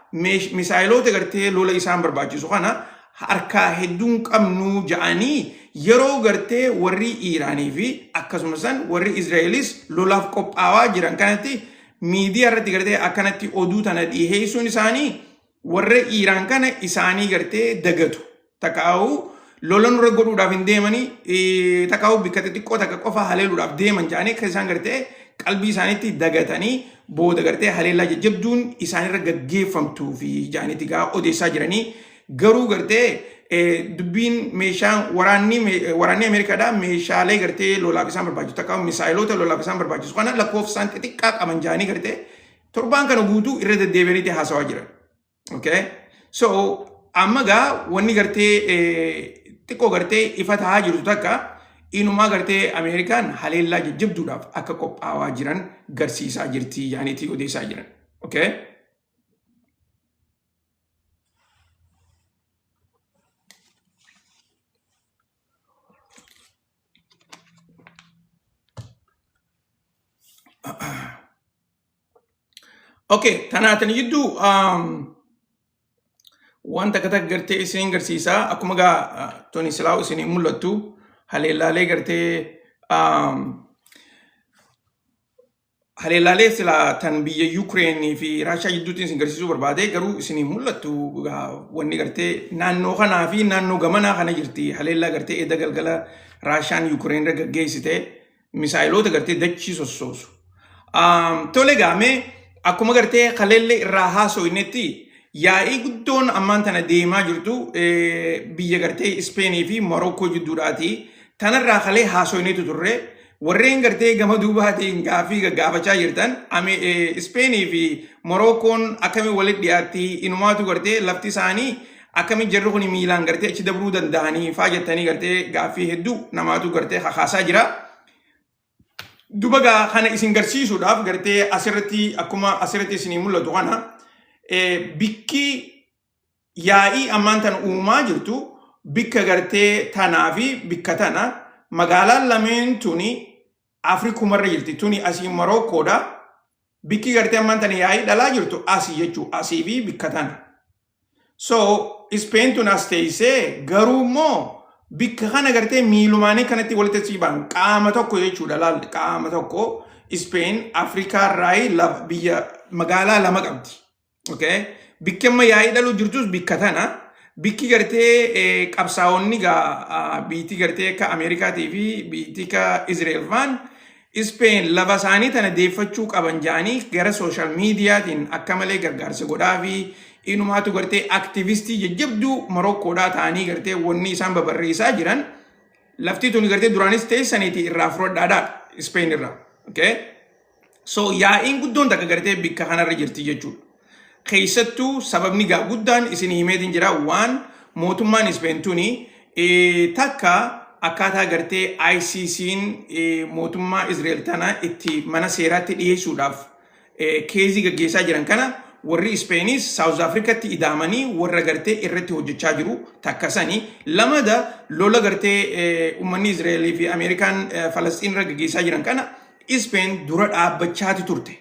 misaayiloota gartee lola isaan barbaachisu kana harkaa hedduun qabnu ja'anii, yeroo gartee warri Iiraanii fi akkasumas warri Israa'elis lolaaf qophaawaa jiran kanatti miidiyaa irratti gartee akkanatti oduu tana dhiheessuun isaanii warra Iiraan kana isaanii gartee dagatu. Takkaa'u lola nurra godhuudhaaf hin deemanii, takkaa'u bikka xixiqqoo takka qofa haleeluudhaaf deeman jedhanii akka isaan gartee qalbii isaaniitti dagatanii booda gartee haleellaa jajjabduun isaanirra gaggeeffamtuu fi jedhaniiti gaa odeessaa jiranii. Garuu gartee dubbiin meeshaan waraanni Ameerikaadhaa meeshaalee gartee lolaaf isaan barbaachisu, takka misaayiloota lolaaf isaan barbaachisu kana lakkoofsaan xixiqqaa qaban jedhanii gartee torbaan kana guutuu irra deddeebi'aniiti haasawaa jiran. Okay? So Amma gaa wanni gartee xiqqoo gartee ifa tahaa jirtu takka inumaa gartee Ameerikaan haleellaa jajjabduudhaaf akka qophaawaa jiran garsiisaa jirti yaaniitii odeessaa jiran. Okay? Okay, tanaatan jidduu waan takka takka gartee isin garsiisaa akkuma gaa tuni silaa'u isin mul'attu haleellaalee gartee haleellaalee silaa tan biyya Yuukireenii fi Raashaa jidduutti isin garsiisuu barbaade garuu isin mul'attu wanni gartee naannoo kanaa fi naannoo gamanaa kana jirti haleellaa gartee edda galgala Raashaan Yuukireen irra gaggeessite misaayiloota gartee dachii sossoosu. Tole gaamee akkuma gartee kaleellee irraa haasoynetti yaa'ii guddoon ammaan tana deemaa jirtu biyya gartee Ispeenii fi Morookoo jidduudhaati. Tanarraa kalee haasoyneetu turre. Warreen gartee gama duubaatiin gaaffii gaggaafachaa jirtan Ispeenii fi Morookoon akkamiin walitti dhiyaatti inumaatu gartee lafti isaanii akkamiin jarri kun miilaan gartee achi dabruu danda'anii faa jettanii gartee gaaffii hedduu namaatu gartee kakaasaa jira. Duba gaa kana isin garsiisuudhaaf gartee asirratti akkuma asirratti isinii mul'atu kana bikki yaa'ii ammaan tana uumaa jirtu bikka gartee tanaa fi bikka tana magaalaan lameen tuni Afrikumarra jirti. Tuni asii Morookoodha. Bikki gartee ammaan tana yaa'ii dhalaa jirtu asii jechuu asii fi bikka tana. So Ispeen tun as teessee garuu immoo bikka kana gartee miilumaanii kanatti walitti sii ba'an qaama tokko jechuudha laal qaama tokko Ispeen Afrikaa irraa biyya magaalaa lama qabdi. Okay. Bikki amma yaa'ii dhaluu jirtus bikka tana. Bikki gartee qabsaa'onni gaa biitii gartee akka Ameerikaatii fi biitii akka Israel faan Ispeen lafa isaanii tana deeffachuu qaban ja'anii gara sooshaal miidiyaatiin akka malee gargaarsa godhaa fi inumaatu gartee aktivistii jajjabduu Morokkoodhaa ta'anii gartee wanni isaan babarreessaa jiran lafti tuni gartee duraanis teessaniiti irraa fudhadhaadha Ispeen irraa. Okay. So yaa'iin guddoon takka gartee bikka kanarra jirti jechuudha. Keessattuu sababni gaa guddaan isin himeetiin jira waan mootummaan Ispeen tuni takka akkaataa gartee ICC'n mootummaa Israel tana itti mana seeraatti dhiyeessuudhaaf keezii gaggeessaa jiran kana warri Ispeenis Saawuz Afrikatti idaamanii warra gartee irratti hojjechaa jiru takka sani lamada lola gartee uummanni Israa'elii fi Ameerikaan Falasxiin irra gaggeessaa jiran kana Ispeen dura dhaabbachaati turte.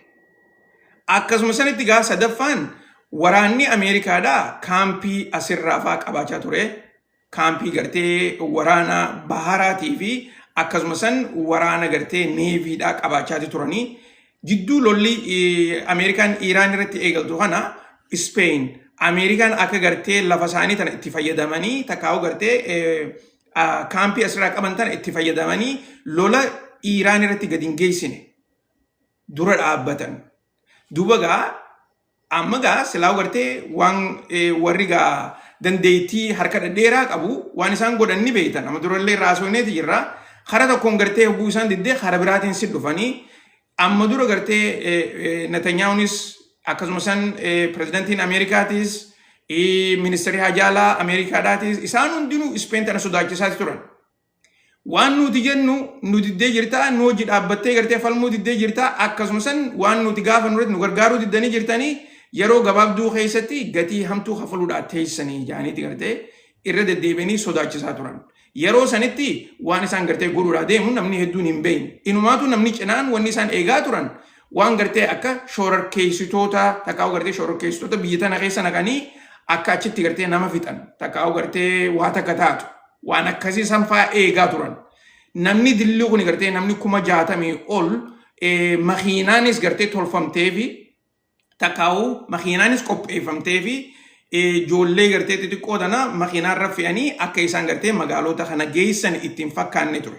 Akkasuma sanitti gaa sadaffaan waraanni Ameerikaadhaa kaampii asirraa faa qabaachaa ture. Kaampii gartee waraana baharaatii fi akkasuma san waraana gartee neeviidhaa qabaachaati turanii. Jidduu lolli Ameerikaan Iiraan irratti eegaltu kana Ispeen Ameerikaan akka gartee lafa isaanii tana itti fayyadamanii takkaa'u gartee kaampii asirraa qaban tana itti fayyadamanii lola Iiraan irratti gadi hin geessine dura dhaabbatan. Duuba gaa amma gaa silaa gartee waan warri gaa dandeettii harka dhedheeraa qabu waan isaan godhan ni beektan. Amma durallee irraa haasofneeti jirra. Kara tokkoon gartee hogguu isaan diddee kara biraatiin si dhufanii amma dura gartee Netanyahuunis akkasuma san pirezidantiin Ameerikaatis ministeerri hajaalaa Ameerikaadhaatis isaan hundinuu Ispeen tana sodaachisaati turan. Waan nuti jennu nu diddee jirta, nu hojii dhaabbattee gartee falmuu diddee jirta, akkasuma san waan nuti gaafa nurratti nu gargaaruu diddanii jirtanii yeroo gabaabduu keessatti gatii hamtuu kafaluudhaa teessanii jaaniiti gartee irra deddeebi'anii sodaachisaa turan. Yeroo sanitti waan isaan gartee godhuudhaa deemu namni hedduun hin beekne. Inumaatu namni cinaan wanni isaan eegaa turan waan gartee akka shororkeessitoota takkaa'u gartee shororkeessitoota biyya tana keessa naqanii akka achitti gartee nama fixan takkaa'u gartee waa takka taatu. Waan akkasii san fa'aa eegaa turan. Namni dilli kun gartee namni 60,000 ol makiinaanis gartee tolfamtee fi takkaa'u makiinaanis qopheeffamtee fi ijoollee gartee xixiqqoo tana makiinaarra fe'anii akka isaan gartee magaalota kana geessan ittiin fakkaanne ture.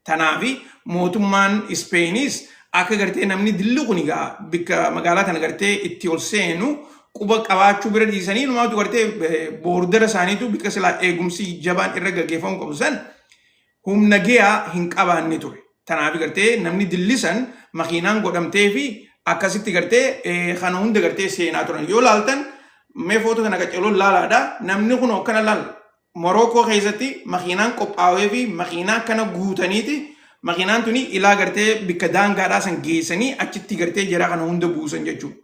Tanaafi mootummaan Ispeenis akka gartee namni dilli kun egaa bikka magaalaa tana gartee itti ol seenu quba qabaachuu bira dhiisanii inumaatu gartee boordara isaaniitu bikka silaa eegumsi jabaan irra gaggeeffamuu qabu san humna ge'aa hin qabaanne ture. Tanaafi gartee namni dilli san makiinaan godhamtee fi akkasitti gartee kana hunda gartee seenaa turan. Yoo laaltan Mee footoo tana qaceeloon laalaadha. Namni kun akkana laal. Morookoo keessatti makiinaan qophaa'ee fi makiinaa akkana guutaniiti makiinaan tuni ilaa gartee bikka daangaadhaa san geessanii achitti gartee jara kana hunda buusan jechuudha.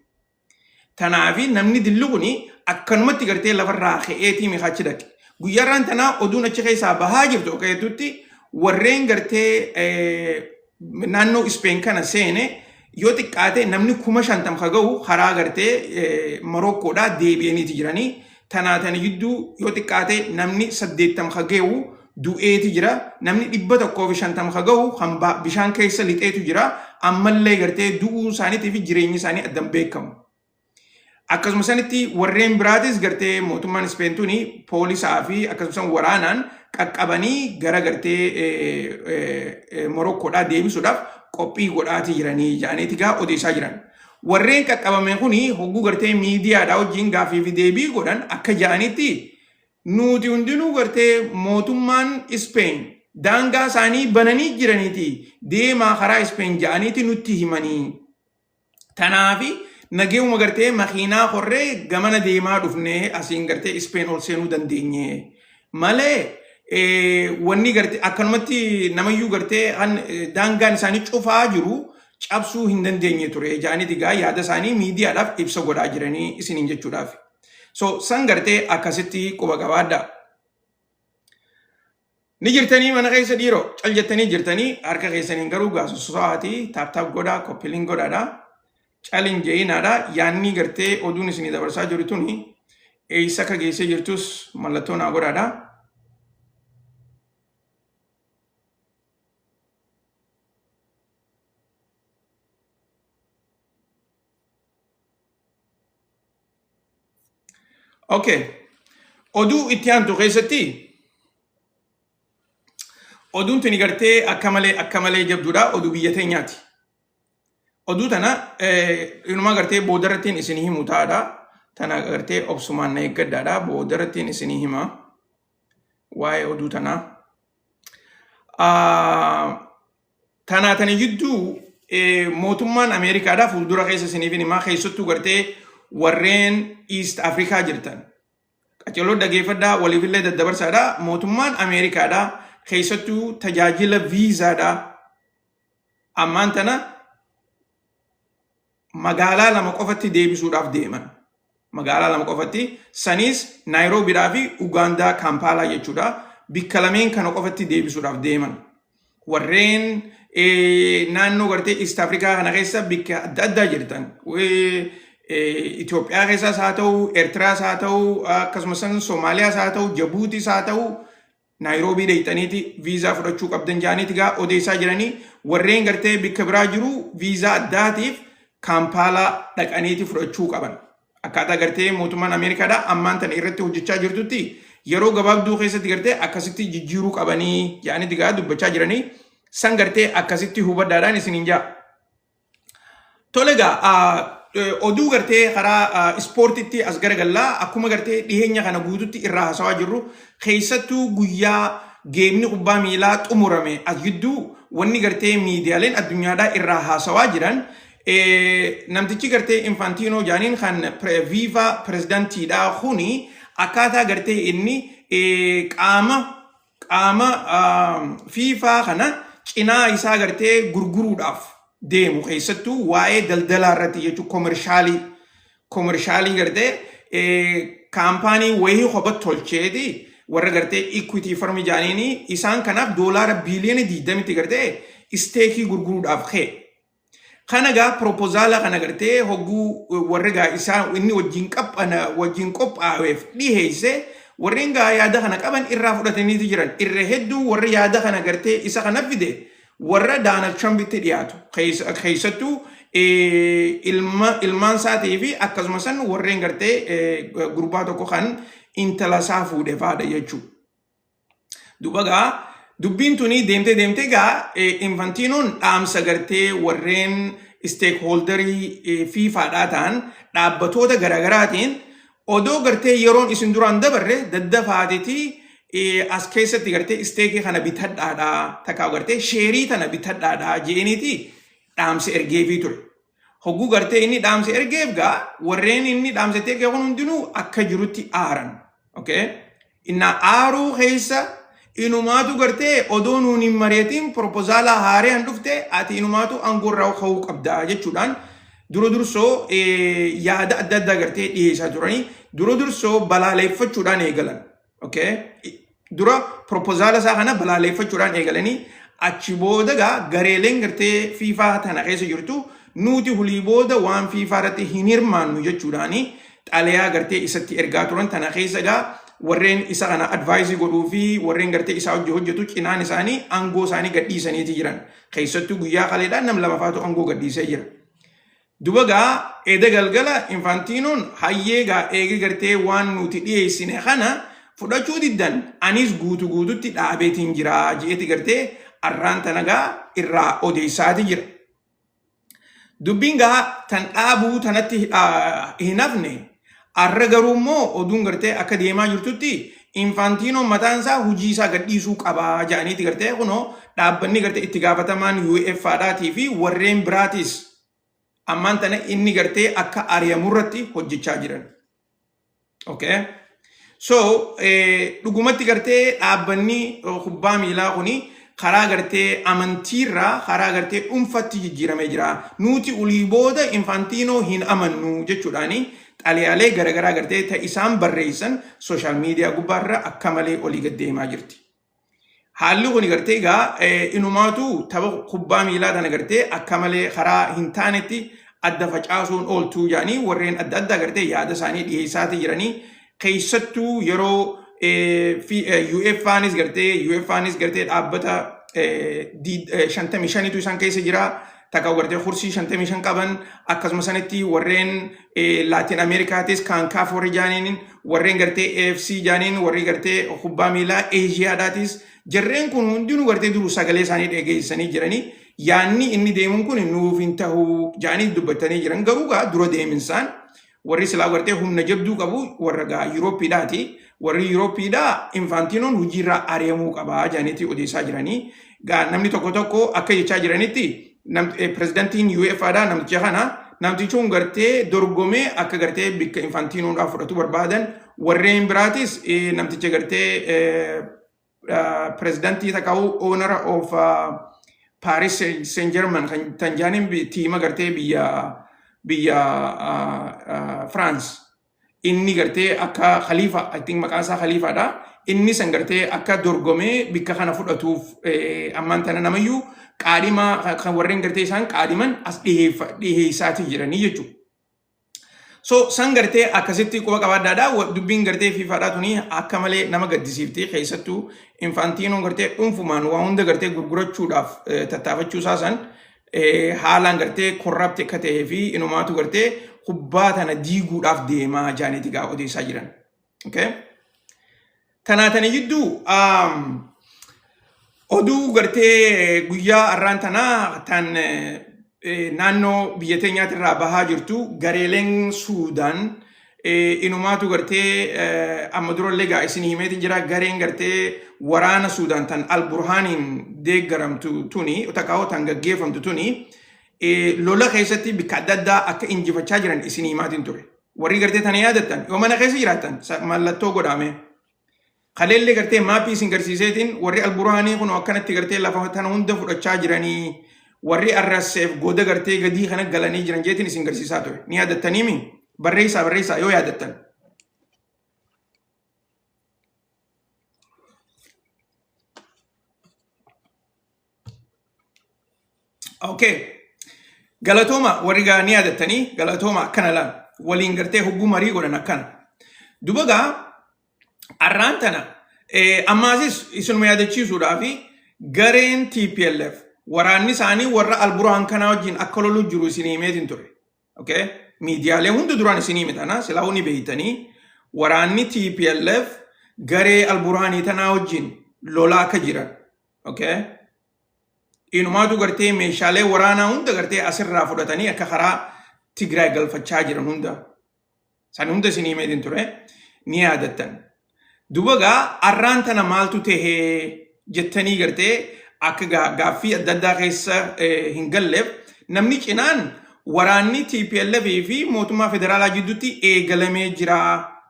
Tanaafi namni dilli kuni akkanumatti gartee lafarraa ka'eetii mikaa achi dhaqe. Guyyaarraan tanaa oduun achi keessaa bahaa jirtu akka jettutti warreen gartee naannoo Ispeen kana seene yoo xiqqaate namni 50,000 ka gahu karaa gartee Marokkoodhaa deebi'aniiti jiranii. Tanaa tana jidduu yoo xiqqaate namni 80 ka gahu du'eeti jira. Namni 150 ka gahu kan bishaan keessa lixeetu jira. Ammallee gartee du'uun isaaniitii fi jireenyi isaanii addan beekamu. Akkasuma sanitti warreen biraatis gartee mootummaan Ispeen tuni poolisaa fi akkasuma san waraanaan qaqqabanii gara gartee Morokkoodhaa deebisuudhaaf qophii godhaatii jiranii jedhaniiti gaa odeessaa jiran. Warreen qaqqabame kuni hogguu gartee miidiyaadhaa wajjin gaaffii fi deebii godhan akka jedhanitti nuti hundinuu gartee mootummaan Ispeen daangaa isaanii bananii jiraniiti deemaa karaa Ispeen jedhaniiti nutti himanii. Tanaafi nageewuma gartee makiinaa korree gamana deemaa dhufnee asiin gartee Ispeen ol seenuu dandeenye. Malee wanni gartee akkanumatti namayyuu gartee kan daangaan isaanii cufaa jiru cabsuu hin dandeenye ture jedhaniiti gaa yaada isaanii miidiyaadhaaf ibsa godhaa jiranii isiniin jechuudhaaf. So san gartee akkasitti quba qabaadhaa. Ni jirtanii mana keessa dhiiroo cal jettanii jirtanii harka keessaniin garuu gaasosso'aatii tap tap godhaa copy link godhaadha. Cal hin je'inaadha yaanni gartee oduun isinii dabarsaa jiru tuni eessa akka geessee jirtus mallattoo naa godhaadha. Okay. Oduu itti aantu keessatti oduun tuni gartee akka malee akka malee jabduudha. Oduu biyya teenyaati. Oduu tana inumaa gartee boodarrattiin isinii himu taadha. Tana gartee obsumaan na eeggadhaadha. Boodarrattiin isinii hima. Waa'ee oduu tanaa. Tanaa tana jidduu mootummaan Ameerikaadhaa fuuldura keessa isiniif himaa keessattuu gartee warreen East Afrikaa jirtan. Qaceloo dhageeffadhaa waliifillee daddabarsaadha. Mootummaan Ameerikaadhaa keessattuu tajaajila viizaadhaa ammaan tana magaalaa lama qofatti deebisuudhaaf deeman. Magaalaa lama qofatti saniis Naayiroobiidhaa fi Ugaandaa Kaampaalaa jechuudha. Bikka lameen kana qofatti deebisuudhaaf deeman. Warreen naannoo gartee East Afrikaa kana keessa bikka adda addaa jirtan. Itoophiyaa keessaas haa ta'u, Eertiraas haa ta'u, akkasumas Soomaaliyaas haa ta'u, Jabuutiis haa ta'u, Naayiroobii deeyxaniiti viizaa fudhachuu qabdan jaaniiti gaa odeessaa jiranii warreen gartee bikka biraa jiru viizaa addaatiif Kaampaalaa dhaqaniiti fudhachuu qaban. Akkaataa gartee mootummaan Ameerikaadhaa ammaan tana irratti hojjechaa jirtutti yeroo gabaabduu keessatti gartee akkasitti jijjiiruu qabanii jaaniiti gaa dubbachaa jiranii san gartee akkasitti hubadhaadhaan isiniin jaa. Tole egaa oduu gartee karaa ispoortiitti as garagallaa akkuma gartee dhiheenya kana guututti irraa haasawaa jirru keessattuu guyyaa geemni kubbaa miilaa xumurame as gidduu wanni gartee miidiyaaleen addunyaadhaa irraa haasawaa jiran namtichi gartee Infantiinoo jaaniin kan FIFA pirezidantiidhaa kuni akkaataa gartee inni qaama qaama FIFA kana cinaa isaa gartee gurguruudhaaf deemu keessattuu waa'ee daldalaa irratti jechuun koomershaalii koomershaalii gartee kaampaanii wayii kopha tolcheeti warra gartee equity firm jaaniini isaan kanaaf doolaara biiliyoona 20tti gartee isteekii gurguruudhaaf ka'e. Kana gaa propozaala kana gartee hogguu warri gaa isaa inni wajjin qaphana wajjin qophaaweef dhiheesse warreen gaa yaada kana qaban irraa fudhataniiti jiran. Irra hedduu warri yaada kana gartee isa kana fide warra Daanald Trampitti dhiyaatu. Keessattuu ilma ilmaan isaatii fi akkasuma san warreen gartee gurbaa tokko kan intala isaa fuudhe faadha jechuudha. Duuba gaa dubbiin tuni deemtee deemtee gaa Infantiinoon dhaamsa gartee warreen isteekhooldarii fiifaadhaa ta'an dhaabbatoota garaagaraatiin odoo gartee yeroon isin duraan dabarre daddafaatiti as keessatti gartee isteekii kana bitadhaadhaa takkaa gartee sheerii tana bitadhaadhaa jeeniiti dhaamsa ergeefii ture. Hogguu gartee inni dhaamsa ergeef gaa warreen inni dhaamsa itti erge kun hundinuu akka jirutti aaran. Okay? Innaa aaruu keessa inumaatu gartee odoo nuun hin mari'atiin propozaala haaraan dhufte ati inumaatu aangoo irraa ka'uu qabda jechuudhaan dura dursoo yaada adda addaa gartee dhiyeessaa turanii dura dursoo balaaleeffachuudhaan eegalan. Okay? Dura propozaala isaa kana balaaleeffachuudhaan eegalanii achi booda gaa gareeleen gartee FIFA tana keessa jirtu nuti hulii booda waan FIFA irratti hin hirmaannu jechuudhaani xalayaa gartee isatti ergaa turan tana keessa gaa warreen isa kana advaayizii godhuu fi warreen gartee isaa hojii hojjetu cinaan isaanii aangoo isaanii gadhiisaniiti jiran. Keessattuu guyyaa kaleedhaan nam lamafaatu aangoo gadhiisee jira. Duba gaa eda galgala Infaantiinoon hayyee gaa eegi gartee waan nuti dhiyeessine kana fudhachuu diddan anis guutu guututti dhaabeetiin jira je'eeti gartee arraan tana gaa irraa odeessaati jira. Dubbiin gaa tan dhaabuu tanatti hin hafne arra garuu immoo oduun gartee akka deemaa jirtutti Infaantiinoon mataan isaa hojii isaa gadhiisuu qabaa jedhaniiti gartee kunoo dhaabbanni gartee itti gaafatamaan UEFA dhaatii fi warreen biraatis ammaan tana inni gartee akka ari'amu irratti hojjechaa jiran. Okay. So dhugumatti gartee dhaabbanni kubbaa miilaa kuni karaa gartee amantiirraa karaa gartee dhuunfatti jijjiiramee jira. Nuti olii booda Infaantiinoo hin amannu jechuudhaani xalayaalee garaagaraa gartee ta isaan barreessan social media gubbaarra akka malee olii gad deemaa jirti. Haalli kun gartee egaa inumaatu tapha kubbaa miilaa tana gartee akka malee karaa hin taanetti adda facaasuun ooltuu jedhanii warreen adda addaa gartee yaada isaanii dhiyeessaatii jiranii keessattuu yeroo UEFAnis gartee UEFAnis gartee dhaabbata 55tu isaan keessa jira. Takka gartee kursii 55 qaban akkasuma sanitti warreen Laatiin Ameerikaatis kan warri jaaniin warreen gartee AFC jaaniin warri gartee kubbaa miilaa Eeshiyaadhaatis jarreen kun hundinuu gartee duru sagalee isaanii dhageessanii jiranii yaanni inni deemuun kun nuuf hin ta'u jaanii dubbatanii jiran garuu gaa dura deeminsaan warri silaa gartee humna jabduu qabu warra gaa Yuurooppiidhaati. Warri Yuurooppiidhaa Infaantiinoon hojiirraa ari'amuu qabaa jaaniitii odeessaa jiranii. Gaa namni tokko tokko akka jechaa jiranitti pirezidantiin UEFAdhaa namticha kana namtichi kun gartee dorgomee akka gartee bikka Infaantiinoodhaa fudhatu barbaadan warreen biraatis namticha gartee pirezidantii takkaa'u owner of Paris Saint Germain kan tan jaaniin tiima gartee biyya France inni gartee akka Khalifa, I think maqaan isaa Khalifaadha. Inni san gartee akka dorgomee bikka kana fudhatuuf ammaan tana namayyuu qaadhima kan warreen gartee isaan qaadhiman as dhiheessaatii jiranii jechuudha. So san gartee akkasitti quba qabaadhaadha. Dubbiin gartee FIFAdhaa tuni akka malee nama gaddisiifti. Keessattuu Infaantiinoon gartee dhuunfumaan waa hunda gartee gurgurachuudhaaf tattaafachuu isaa san haalaan gartee corrupt akka ta'ee fi inumaatu gartee kubbaa tana diiguudhaaf deemaa jaaniiti gaa odeessaa jiran. Okay? Tanaa tana jidduu oduu gartee guyyaa har'aan tanaa tan naannoo biyya teenyaatirraa bahaa jirtu gareeleen Suudaan inumaatu gartee amma durallee gaa isin himeetiin jira gareen gartee waraana Suudaan tan Al-Burhaaniin deeggaramtu tuni takkaa'oo tan gaggeeffamtu tuni lola keessatti bikka adda addaa akka injifachaa jiran isin himaatiin ture. Warri gartee tana yaadattan yoo mana keessa jiraattan mallattoo godhaame. Kaleellee gartee maappii isin garsiiseetiin warri Al-Burhaanii kun akkanatti gartee lafa tana hunda fudhachaa jiranii warri RSF goda gartee gadii kana galanii jiran jeetiin isin garsiisaa ture. Ni yaadattaniimi? Barreessaa barreessaa yoo yaadattan. Okay. Galatooma warri gaa ni yaadattanii galatooma akkana laal waliin gartee hogguu marii godhan akkana. Duba gaa arraan tana ammaasis isinuma yaadachiisuudhaa fi gareen TPLF waraanni isaanii warra Alburhaan kanaa wajjin akka lolu jiru isin himeetiin ture. Okay? Miidiyaalee hunda duraan isin hime tana silaa ni beeytanii waraanni TPLF garee Alburhaanii tanaa wajjin lolaa akka jiran. Okay? Inumaatu gartee meeshaalee waraanaa hunda gartee asirraa fudhatanii akka karaa Tigraay galfachaa jiran hunda. San hunda isin himeetiin ture ni yaadattan. Duba gaa arraan tana maaltu tahee jettanii gartee akka gaaffii adda addaa keessa hin galleef namni cinaan waraanni TPLF fi mootummaa federaalaa jidduutti eegalamee jira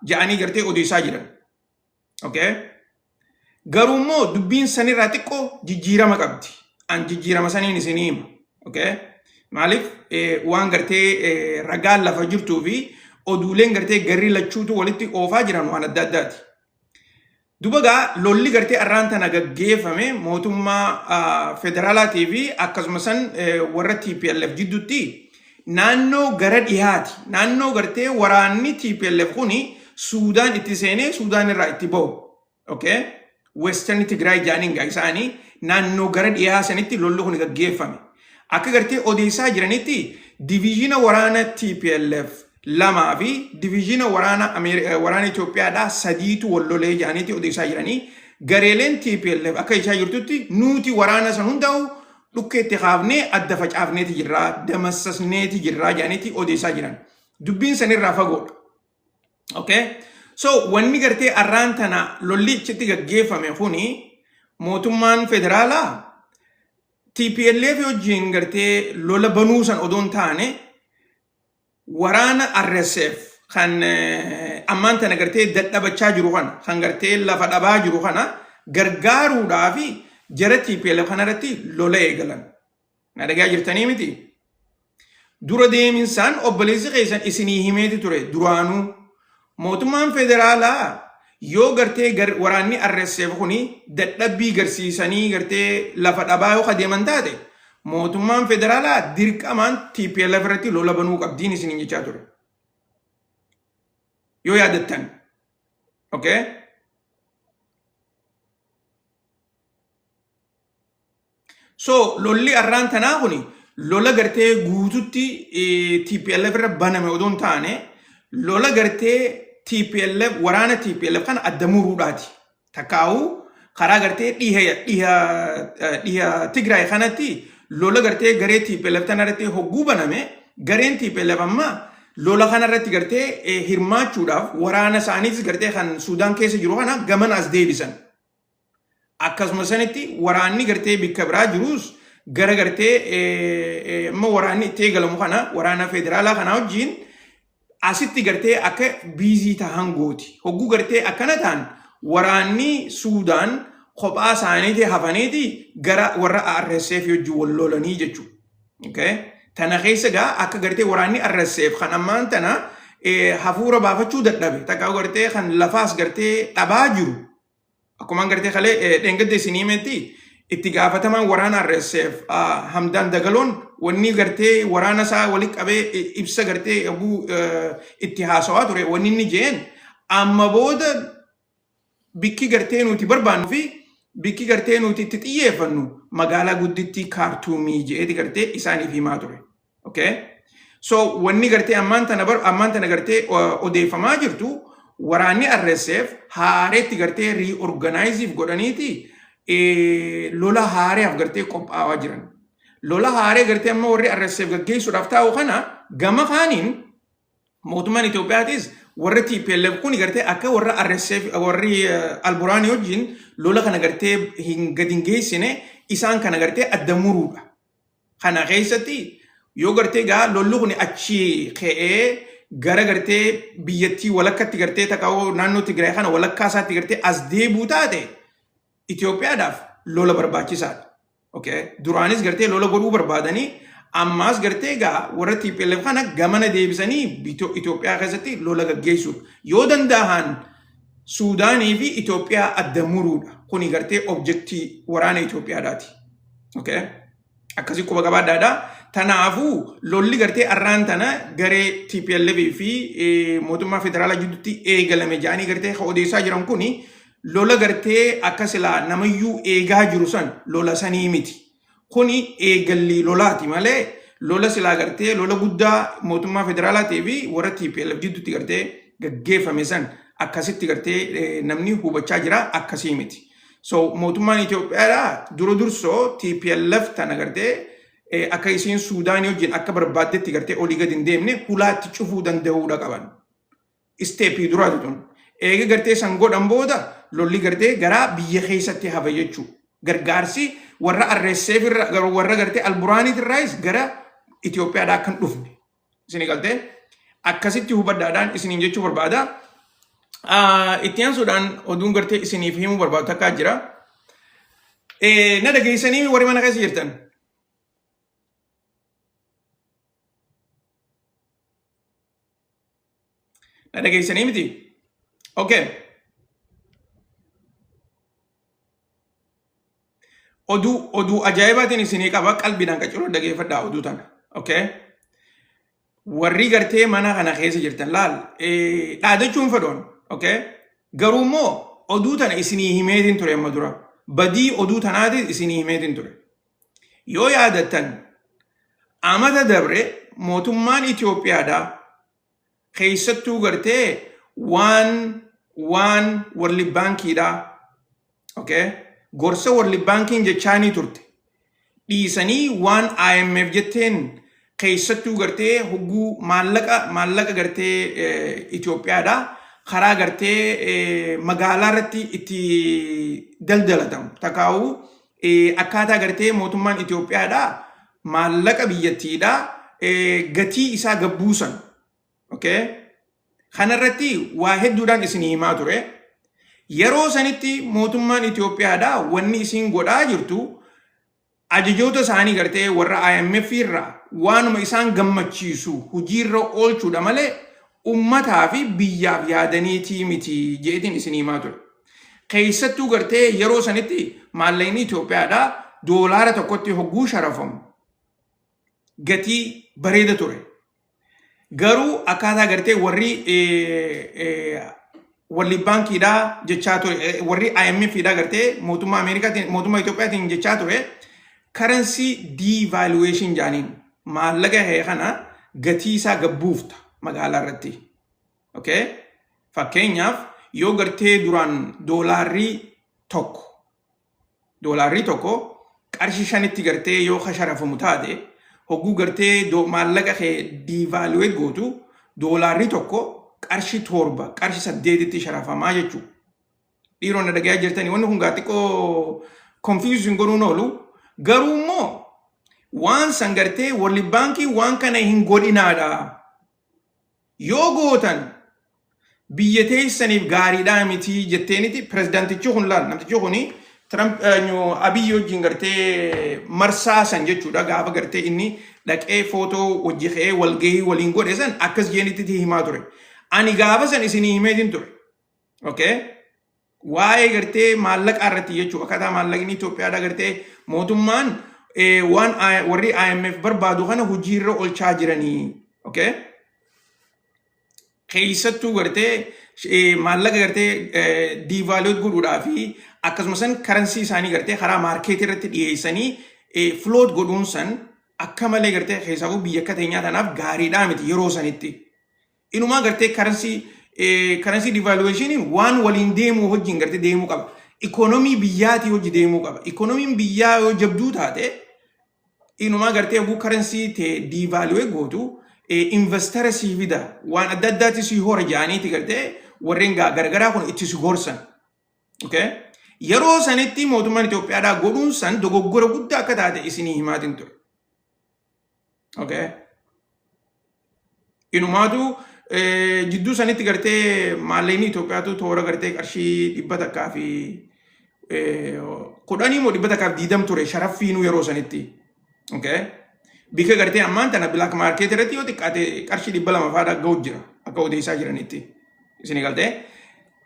jedhanii gartee odeessaa jiran. Okay? Garuu immoo dubbiin sanirraa xiqqoo jijjiirama qabdi. An jijjiirama saniin isinii hima. Okay? Maaliif waan gartee ragaan lafa jirtuu fi oduuleen gartee garri lachuutu walitti oofaa jiran waan adda addaati. Duba gaa lolli gartee arraan tana gaggeeffame mootummaa federaalaatii fi akkasuma san warra TPLF jidduutti naannoo gara dhihaati. Naannoo gartee waraanni TPLF kuni Suudaan itti seenee Suudaan irraa itti bahu. Okay? Western Tigraay jaaniin gaa isaanii naannoo gara dhihaa sanitti lolli kun gaggeeffame. Akka gartee odeessaa jiranitti diviizhina waraana TPLF lamaa fi diviizhina waraana waraana Itoophiyaadhaa sadiitu wal lolee jaaniitti odeessaa jiranii. Gareeleen TPLF akka jechaa jirtutti nuti waraana san hundaa'u dhukkeetti kaafnee adda facaafneeti jirraa damassasneeti jirraa jaaniitti odeessaa jiran. Dubbiin sanirraa fagoodha. Okay? So wanni gartee arraan tana lolli achitti gaggeeffame kuni mootummaan federaalaa TPLF wajjin gartee lola banuu san odoo hin taane waraana RSF kan ammaan tana gartee dadhabachaa jiru kana kan gartee lafa dhabaa jiru kana gargaaruudhaa fi jara TPLF kanarratti lola eegalan. Na dhagaa jirtanii miti? Dura deeminsaan obboleessi keessan isinii himeeti ture duraanuu. Mootummaan federaalaa yoo gartee waraanni RSF kuni dadhabbii garsiisanii gartee lafa dhabaa yoo adeeman taate mootummaan federaalaa dirqamaan TPLF irratti lola banuu qabdiin isiniin jechaa ture. Yoo yaadattan. Okay? So lolli arraan tanaa kuni lola gartee guututti TPLF irra baname odoo hin taane lola gartee TPLF waraana TPLF kana adda muruudhaati. Takkaa'uu karaa gartee dhiha dhiha dhiha Tigraay kanatti lola gartee garee TPLF tana irratti hogguu baname gareen TPLF amma lola kana irratti gartee hirmaachuudhaaf waraana isaaniitis gartee kan Suudaan keessa jiru kana gamana as deebisan. Akkasuma sanitti waraanni gartee bikka biraa jirus gara gartee amma waraanni itti eegalamu kana waraana federaalaa kana wajjin asitti gartee akka biizii tahan gooti. Hogguu gartee akkana ta'an waraanni Suudaan kophaa isaaniiti hafaniiti gara warra RSF wajjin wal lolanii jechuudha. Okay? Tana keessa gaa akka gartee waraanni RSF kan ammaan tana hafuura baafachuu dadhabe takka gartee kan lafaas gartee dhabaa jiru. Akkuma gartee kalee dheengadda isin himetti itti gaafatamaan waraana RSF Hamdaan Dagaloon wanni gartee waraana isaa walitti qabee ibsa gartee yogguu itti haasawaa ture wanni inni jeen amma booda bikki gartee nuti barbaannu fi bikki gartee nuti itti xiyyeeffannu magaalaa guddittii Kaartuumii je'eeti gartee isaaniif himaa ture. Okay? So wanni gartee ammaan tana bar ammaan tana gartee odeeffamaa jirtu waraanni RSF haareetti gartee reorganize godhaniiti lola haareef gartee qophaa'aa jiran. Lola haaree gartee amma warri RSF gaggeessuudhaaf taa'u kana gama kaaniin mootummaan Itoophiyaatis warra TPLF kun gartee akka warra RSF warri Alburaanii wajjin lola kana gartee hin gadi hin geessine isaan kana gartee adda muruudha. Kana keessatti yoo gartee gaa lolli kun achi ka'ee gara gartee biyyattii walakkatti gartee takka naannoo Tigraay kana walakkaa isaatti gartee as deebi'u taate Itoophiyaadhaaf lola barbaachisaadha. Okay. Duraanis gartee lola godhuu barbaadanii ammaas gartee gaa warra TPLF kana gamana deebisanii Itoophiyaa keessatti lola gaggeessuudha. Yoo danda'an Suudaanii fi Itoophiyaa adda muruudha. Kuni gartee objektii waraana Itoophiyaadhaati. Okay. Akkasii quba qabaadhaadha. Tanaafuu lolli gartee arraan tana garee TPLF fi mootummaa federaalaa jidduutti eegalame jedhanii gartee kan odeessaa jiran kuni lola gartee akka silaa namayyuu eegaa jiru san lola sanii miti. Kuni eegalli lolaati malee lola silaa gartee lola guddaa mootummaa federaalaatii fi warra TPLF jidduutti gartee gaggeeffame san akkasitti gartee namni hubachaa jira akkasii miti. So mootummaan Itoophiyaadhaa dura dursoo TPLF tana gartee akka isiin Suudaanii wajjin akka barbaaddetti gartee olii gadi hin deemne hulaatti cufuu danda'uudha qaban. Isteeppii duraati tun. Eega gartee san godhan booda lolli gartee garaa biyya keessatti hafa jechuudha. Gargaarsi warra RSF irra warra gartee Alburaaniit irraayis gara Itoophiyaadhaa akka hin dhufne. Isinii galtee akkasitti hubadhaadhaan isiniin jechuu barbaada. Itti aansuudhaan oduun gartee isiniif himuu barbaadu takkaa jira. Na dhageessanii warri mana keessa jirtan. Na dhageessanii miti? Okay. Oduu oduu ajaa'ibaatiin isinii qaba qalbiidhaan qacciroo dhageeffadhaa oduu tana. Okay. Warri gartee mana kana keessa jirtan laal dhaadachuun fedhoon. Okay. Garuu immoo oduu tana isinii himeetiin ture amma dura. Badii oduu tanaatiin isinii himeetiin ture. Yoo yaadattan amata dabre mootummaan Itoophiyaadhaa keessattuu gartee waan waan warli baankiidhaa okay gorsa warli baankiin jechaanii turte dhiisanii waan IMF jetteen keessattuu gartee hogguu maallaqa maallaqa gartee Itoophiyaadhaa karaa gartee magaalaa irratti itti daldalatamu takaa'uu akkaataa gartee mootummaan Itoophiyaadhaa maallaqa biyyattiidhaa gatii isaa gabbuusan. Okay? Kanarratti waa hedduudhaan isin himaa ture. Yeroo sanitti mootummaan Itoophiyaadhaa wanni isiin godhaa jirtu ajajoota isaanii gartee warra IMF irraa waanuma isaan gammachiisu hojiirra oolchuudha malee ummataa fi biyyaaf yaadaniitii miti jeetiin isin himaa ture. Keessattuu gartee yeroo sanitti maallaqni Itoophiyaadhaa doolaara tokkotti hogguu sharafamu gatii bareeda ture. Garuu akkaataa gartee warri warri baankiidhaa jechaa ture warri IMF dhaa gartee mootummaa Ameerikaatiin mootummaa Itoophiyaatiin jechaa ture currency devaluation jaaniin maallaqa kee kana gatii isaa gabbuufta magaalaa irratti. Okay? Fakkeenyaaf yoo gartee duraan doolaarri tokko doolaarri tokko qarshii 5tti gartee yoo sharafamu taate hogguu gartee maallaqa kee devaluate gootu doolaarri tokko qarshii 7 qarshii 8tti sharafamaa jechuudha. Dhiironni dhagayaa jirtanii wanni kun gaa xiqqoo confusion godhuun oolu garuu immoo waan san gartee warri baankii waan kana hin godhinaadha. Yoo gootan biyya teessaniif gaariidhaa miti jetteeniti pirezidaantichi kun laal namtichi kuni Trump Abiyyi wajjin gartee marsaa san jechuudha gaafa gartee inni dhaqee footoo wajji ka'ee walgahii waliin godhe san akkas jeenitti himaa ture. Ani gaafa san isinii himeetiin ture. Okay? Waa'ee gartee maallaqaa irratti jechuudha. Akkaataa maallaqni Itoophiyaadhaa gartee mootummaan waan warri IMF barbaadu kana hojiirra oolchaa jiranii. Okay? Keessattuu gartee maallaqa gartee devaluate godhuudhaa fi akkasuma san currency isaanii gartee karaa marketii irratti dhiyeessanii float godhuun san akka malee gartee keessaafuu biyya akka teenyaa tanaaf gaariidhaa miti yeroo sanitti. Inumaa gartee currency devaluationiin waan waliin deemuu wajjin gartee deemuu qaba. Ikoonomii biyyaatii hojii deemuu qaba. Ikoonomiin biyyaa yoo jabduu taate inumaa gartee oguu currency ta'e devaluate gootu investor sii fida waan adda addaatti sii hora jedhaniiti gartee warreen garagaraa kun itti si gorsan. Okay? Yeroo sanitti mootummaan Itoophiyaadhaa godhuun san dogoggora guddaa akka taate isinii himaatiin ture. Okay? Inumaatu jidduu sanitti gartee maallaqni Itoophiyaatu toora gartee qarshii 110 moo 120 ture sharaffiinuu yeroo sanitti. Okay? Bika gartee ammaan tana black market irratti yoo xiqqaate qarshii 200 fa'aadha ga'u jira akka odeessaa jiranitti. Isin galtee?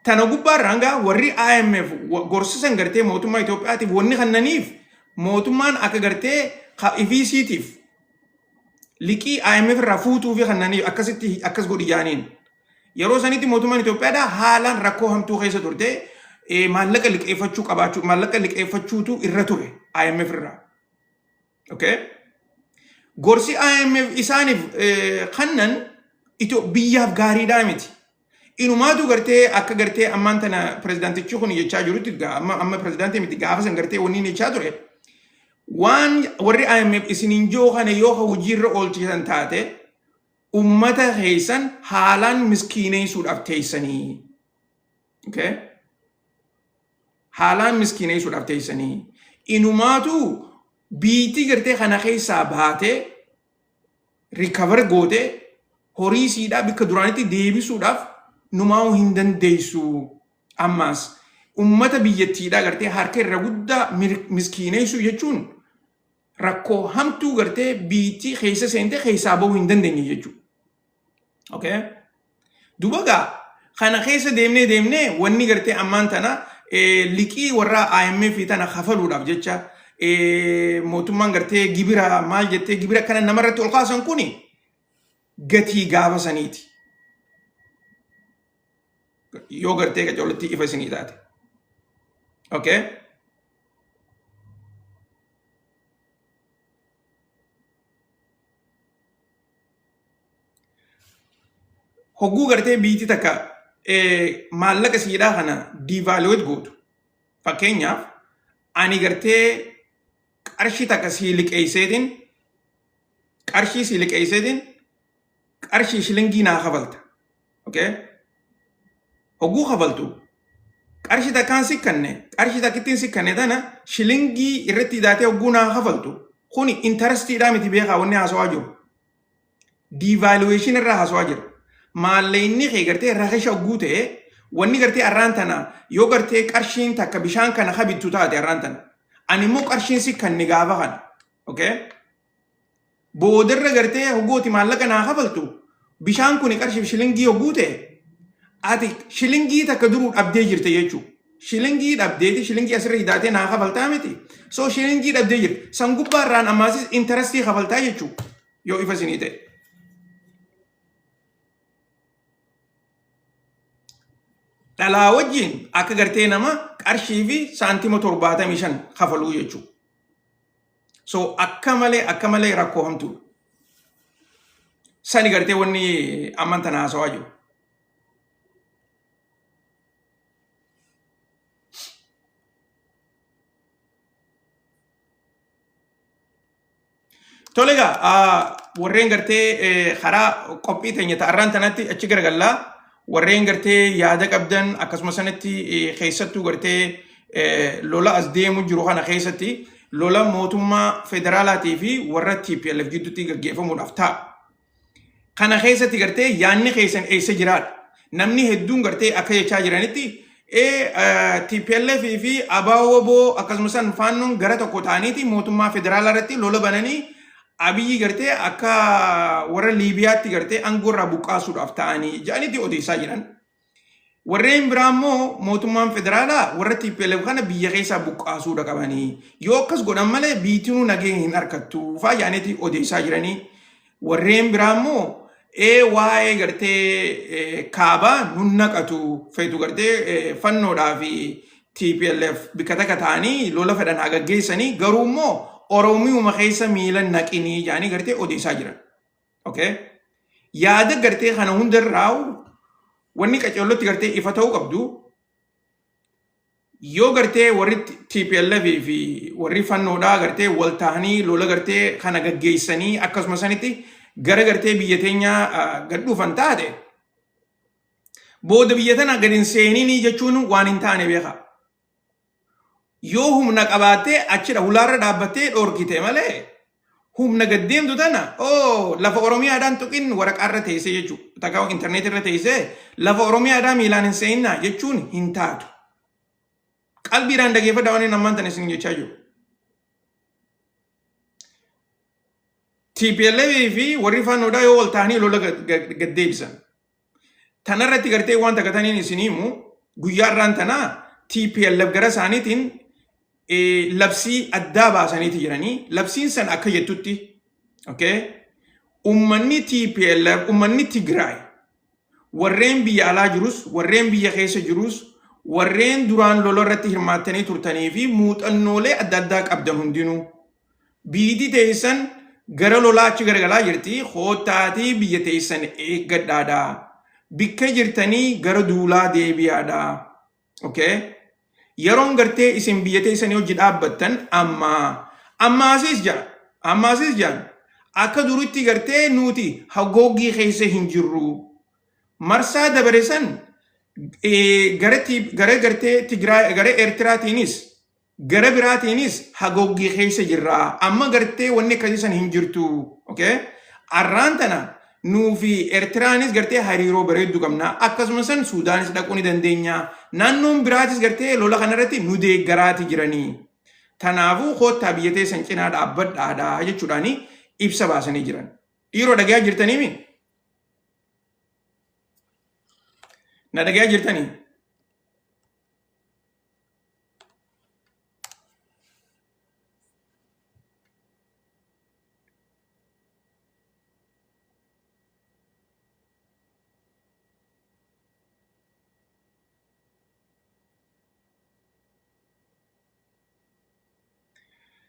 Tana gubbaarraan gaa warri IMF gorsa san gartee mootummaa Itoophiyaatiif wanni kannaniif mootummaan akka gartee ifiisiitiif liqii IMF irraa fuutuu fi kannaniif akkasitti akkas godhi jaaniin. Yeroo sanitti mootummaan Itoophiyaadhaa haalaan rakkoo hamtuu keessa turte maallaqa liqeeffachuu qabaachuu maallaqa liqeeffachuutu irra ture IMF irraa. Okay? Gorsi IMF isaaniif kannan biyyaaf gaariidhaa miti. Inumaatu gartee akka gartee ammaan tana pirezidaantichi kun jechaa jirutti amma amma pirezidaantii miti gaafa san gartee wanni inni jechaa ture waan warri IMF isiniin jiru kana yoo ka hojiirra oolchisan taate ummata keessan haalaan miskiineessuudhaaf teessanii. Okay? Haalaan miskiineessuudhaaf teessanii. Inumaatu biitii gartee kana keessaa baatee Recover gootee horii siidhaa bikka duraanitti deebisuudhaaf numaa'uu hin dandeessu. Ammaas ummata biyyattiidhaa gartee harka irra guddaa miskiineessuu jechuun rakkoo hamtuu gartee biyyittii keessa seentee keessaa bahuu hin dandeenye jechuudha. Okay? Duba gaa kana keessa deemnee deemnee wanni gartee ammaan tana liqii warra IMF tana kafaluudhaaf jecha mootummaan gartee gibira maal jettee gibira kana namarratti ol kaasan kuni gatii gaafa saniiti. Yoo gartee qacoolatti ifa isinii taate. Okay? Hogguu gartee biitii takka maallaqa siidhaa kana devaluate gootu. Fakkeenyaaf ani gartee qarshii takka sii liqeesseetiin qarshii sii liqeesseetiin qarshii shilingii naa kafalta. Okay? Hogguu kafaltu qarshii takkaan sikkanne qarshii takkittiin sikkanne tana shilingii irratti hidhaatee hogguu naa kafaltu kuni interestiidhaa miti beekaa wanni haasawaa jiru. Devaluation irraa haasawaa jira. Maallaqni kee gartee rakisha hogguu ta'e wanni gartee arraan tana yoo gartee qarshiin takka bishaan kana habittu taate arraan tana. Ani immoo qarshiin sikkanne gaafa kana. Okay? Boodarra gartee hoggooti maallaqa naa kafaltu bishaan kuni qarshiif shilingii hogguu ta'e ati shilingii takka duruu dhabdee jirte jechuudha. Shilingii dhabdeeti shilingii asirra hidaatee naa kafaltaa miti. So shilingii dhabdee jirte. San gubbaa irraan ammaasis intarestii kafaltaa jechuudha. Yoo ifa isinii ta'e. Dhalaa wajjin akka gartee nama qarshii fi saantima 75 kafaluu jechuudha. So akka malee akka malee rakkoo hamtuudha. Sani gartee wanni amman tana haasawaa jiru. Tole egaa warreen gartee karaa qophii teenya ta'arraan tanatti achi garagallaa warreen gartee yaada qabdan akkasuma sanatti keessattuu gartee lola as deemu jiru kana keessatti lola mootummaa federaalaatii fi warra TPLF gidduutti gaggeeffamuudhaaf ta'a. Kana keessatti gartee yaadni keessan eessa jiraadha? Namni hedduun gartee akka jechaa jiranitti TPLF fi ABO akkasumas faannoon gara tokko ta'aniiti mootummaa federaalaa irratti lola bananii Abiyyi gartee akka warra Liibiyaatti gartee aangoo irraa buqqaasuudhaaf ta'anii jedhaniiti odeessaa jiran. Warreen biraa immoo mootummaan federaalaa warra TPLF kana biyya keessaa buqqaasuudha qabanii. Yoo akkas godhan malee biitinuu nageenya hin argattu faa jedhaniiti odeessaa jiranii. Warreen biraa immoo ee waa'ee gartee kaabaa nun naqatu feetu gartee fannoodhaa fi TPLF bikka takka ta'anii lola fedhan haa gaggeessanii garuu immoo Oromiyuma keessa miila naqinii jedhanii gartee odeessaa jiran. Okay? Yaada gartee kana hundarraa wanni qaceellotti gartee ifa ta'uu qabdu yoo gartee warri TPLF fi warri fannoodhaa gartee wal ta'anii lola gartee kana gaggeessanii akkasuma sanitti gara gartee biyya teenyaa gad dhufan taate booda biyya tana gad hin seeninii jechuun waan hin taane beekaa. Yoo humna qabaattee achidha hulaarra dhaabbattee dhoorkite malee humna gad deemtu tana oo lafa Oromiyaadhaan tuqin waraqaarra teessee jechuudha. Takka intarneetirra teessee lafa Oromiyaadhaa miilaan hin seeninaa jechuun hin taatu. Qalbiidhaan dhageeffadhaa waan inni ammaan tana isin jechaa jiru. TPLF fi warri faannoodhaa yoo wal ta'anii lola gad deebisan. Tanarratti gartee waan takka taniin isin himu guyyaa irraan tanaa TPLF gara isaaniitiin labsii addaa baasaniiti jiranii. Labsiin san akka jettutti okay, ummanni TPLF ummanni Tigraay warreen biyya alaa jirus warreen biyya keessa jirus warreen duraan lola irratti hirmaattanii turtanii fi muuxannoolee adda addaa qabdan hundinuu Biyyiti teessan gara lolaa achi garagalaa jirti, koottaatii biyya teessan eeggadhaadha. Bikka jirtanii gara duulaa deebi'aadha. Okay? Yeroon gartee isin biyya teessanii hojii dhaabbattan amma ammaasis jaa ammaasis jaan akka duritti gartee nuti hagoggii keessa hin jirru. Marsaa dabare san gara gartee Tigraay gara Eertiraatiinis Gara biraatiinis hagoggii keessa jirra. Amma gartee wanni akkasii san hin jirtu. Okay? Arraan tana nuu fi Ertiraanis gartee hariiroo bareeddu qabna. Akkasuma san Suudaanis dhaquu ni dandeenya. Naannoon biraatis gartee lola kanarratti nu deeggaraati jiranii. Tanaafuu koottaa biyya teessan cinaa dhaabbadhaadha jechuudhaani ibsa baasanii jiran. Dhiiroo dhagayaa jirtaniimi? Na dhagayaa jirtanii?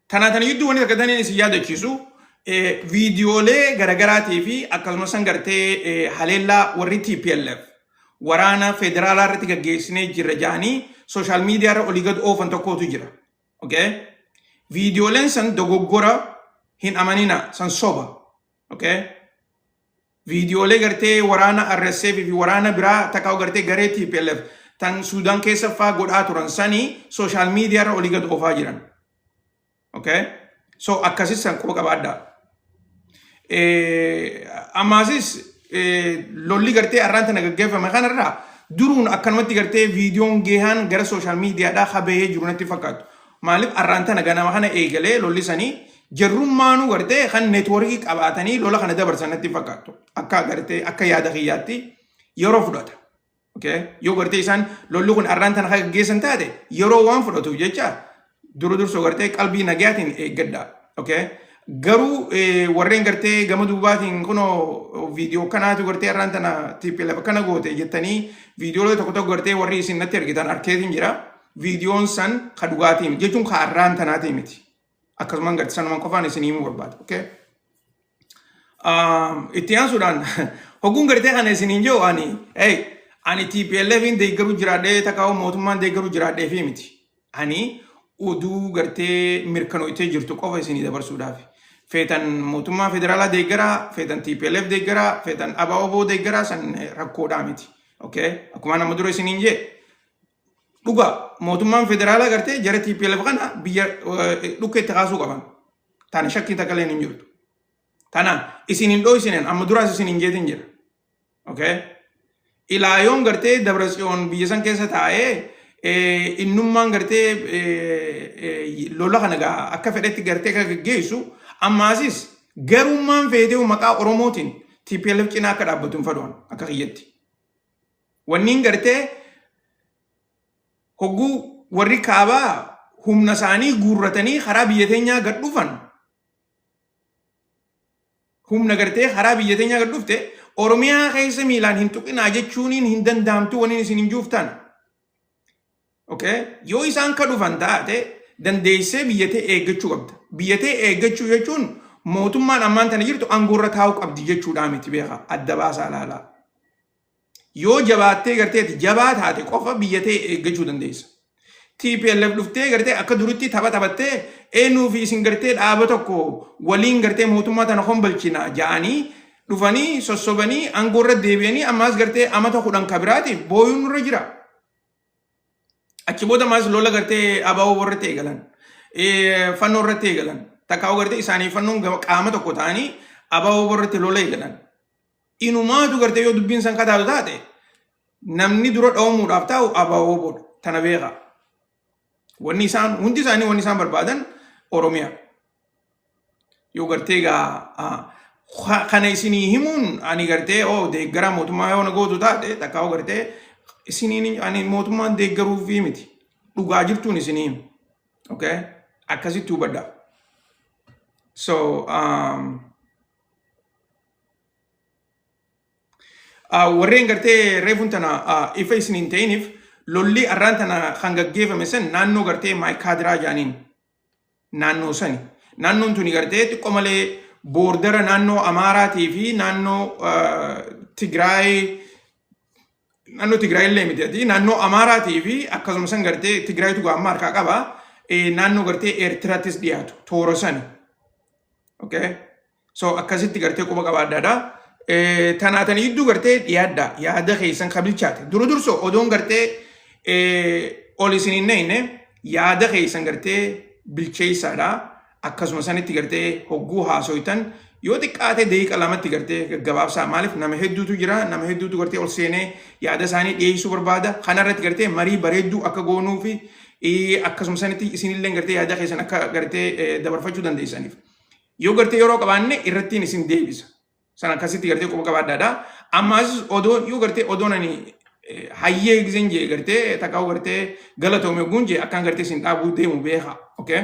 Tanaa tana gidduu wanni takka taniin isin yaadachiisu viidiyoolee garaagaraatii fi akkasumas san gartee haleellaa warri TPLF waraana federaalaa irratti gaggeessinee jirra jedhanii sooshaal miidiyaa irra olii gad oofan tokkotu jira. Okay? Viidiyooleen san dogoggora hin amanina san soba. Okay? Viidiyoolee gartee waraana RSF fi waraana biraa takkaa gartee garee TPLF tan Suudaan keessa faa godhaa turan sanii sooshaal miidiyaa irra olii gad oofaa jiran. Okay? So akkasis san quba qabaadhaa. Ammaasis lolli gartee arraan tana gaggeeffame kanarraa duruun akkanumatti gartee viidiyoon geehaan gara sooshaal miidiyaadhaa habahee jiru natti fakkaatu. Maaliif arraan tana ganama kana eegalee lolli sanii jarrummaanuu gartee kan neetwoorkii qabaatanii lola kana dabarsan natti fakkaatu. Akka gartee akka yaada kiyyaatti yeroo fudhata. Okay? Yoo gartee isaan lolli kun arraan tana kan gaggeessan taate yeroo waan fudhatuuf jecha dura dursoo gartee qalbii nagayaatiin eeggadha. Okay? Garuu warreen gartee gama duubaatiin kunoo viidiyoo kanaatu gartee arraan tana TPLF akkana goote jettanii viidiyoolee tokko tokko gartee warri isin natti ergitan arkeetiin jira. Viidiyoon san ka dhugaatii miti jechuun ka arraan tanaatii miti. Akkasumaan gartee sanumaan qofaan isin himuu barbaada. Okay? Itti aansuudhaan hogguun gartee kana isiniin jiru ani hey, ani TPLFin deeggaruu jiraadhee takka mootummaan deeggaruu jiraadhee fi miti. Ani oduu gartee mirkanooytee jirtu qofa isinii dabarsuudhaaf. Feetan mootummaa federaalaa deeggaraa, feetan TPLF deeggaraa, feetan ABO deeggaraa san rakkoodhaa miti. Okay? Akkuma nama dura isiniin jee dhugaa mootummaan federaalaa gartee jara TPLF kana biyya dhukkee itti kaasuu qaban. Tana shakkiin takka illee hin jirtu. Tana isin hin dhooysinen amma duraas isin hin jeetin jira. Okay? Ilaayoon gartee Dabratsiyoon biyya san keessa taa'ee innummaan gartee lola kana gaa akka fedhetti gartee akka gaggeessu ammaasis garummaan feetee maqaa Oromootiin TPLF cinaa akka dhaabbatu hin fedhuan akka kiyyatti. Wanniin gartee hogguu warri kaabaa humna isaanii guurratanii karaa biyya teenyaa gad dhufan humna gartee karaa biyya teenyaa gad dhufte Oromiyaa keessa miilaan hin tuqinaa jechuuniin hin danda'amtu waniin isin hin juuftan. Okay? Yoo isaan ka dhufan taate dandeessee biyya tee eeggachuu qabda. Biyya tee eeggachuu jechuun mootummaan ammaan tana jirtu aangoorra taa'uu qabdi jechuudhaa miti beeka adda baasaa ilaalaa. Yoo jabaattee gartee ati jabaa taate qofa biyya tee eeggachuu dandeessa. TPLF dhuftee gartee akka duritti tapha taphattee eenyuu fi isin gartee dhaaba tokko waliin gartee mootummaa tana kombalchina ja'anii dhufanii sossobanii aangoo irra deebi'anii ammaas gartee amata 10 kabiraatiif booyuun nurra jira. Achi booda ammaas lola gartee ABO irratti eegalan. Fannoo irratti eegalan. Takkaa'uu gartee isaanii fannoon qaama tokko ta'anii ABO irratti lola eegalan. Inumaatu gartee yoo dubbiin san kataatu taate namni dura dhawamuudhaaf taa'u ABO booda tana beeka. Wanni isaan hundi isaanii wanni isaan barbaadan Oromiyaa. Yoo gartee egaa kana isinii himuun ani gartee oo deeggaraa mootummaa yoo na gootu taate takkaa yoo gartee isiniin ani mootummaan deeggaruufii miti. Dhugaa jirtuun isinii himu. Okay? Akkasitti hubadhaa. So, Warreen gartee reefuun tana ifa isin hin ta'iniif lolli arraan tana kan gaggeeffame san naannoo gartee maayikaadiraa jedhaniin naannoo sani. Naannoon tuni gartee xiqqoo malee boordara naannoo Amaaraatii fi naannoo Tigraay naannoo Tigraay illee miti ati naannoo Amaaraatii fi akkasuma san gartee Tigraaytu gaamma harkaa qaba naannoo gartee Eertiraattis dhiyaatu toora sani. Okay? So akkasitti gartee quba qabaadhaadha. Tanaa tana gidduu gartee dhiyaadha yaada keessan ka bilchaate. Dura dursoo odoon gartee ol isin hin neyne yaada keessan gartee bilcheessaadha. Akkasuma sanitti gartee hogguu haasoytan Yoo xiqqaate daqiiqa 2tti gartee gaggabaabsaa. Maaliif? Nama hedduutu jira, nama hedduutu gartee ol seenee yaada isaanii dhiyeessuu barbaada. Kanarratti gartee marii bareedduu akka goonuu fi akkasuma sanitti isinillee gartee yaada keessan akka gartee dabarfachuu dandeessaniif. Yoo gartee yeroo qabaanne irrattiin isin deebisa. Sana akkasitti gartee quba qabaadhaadha. Ammas odoo yoo gartee odoon ani hayyee gizeen jee gartee takkaa'u gartee galatoome guun jee akkaan gartee isin dhaabuu deemu beeka. Okay?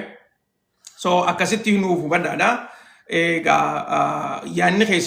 So akkasitti nuuf hubadhaadha. Egaa yaadni keessan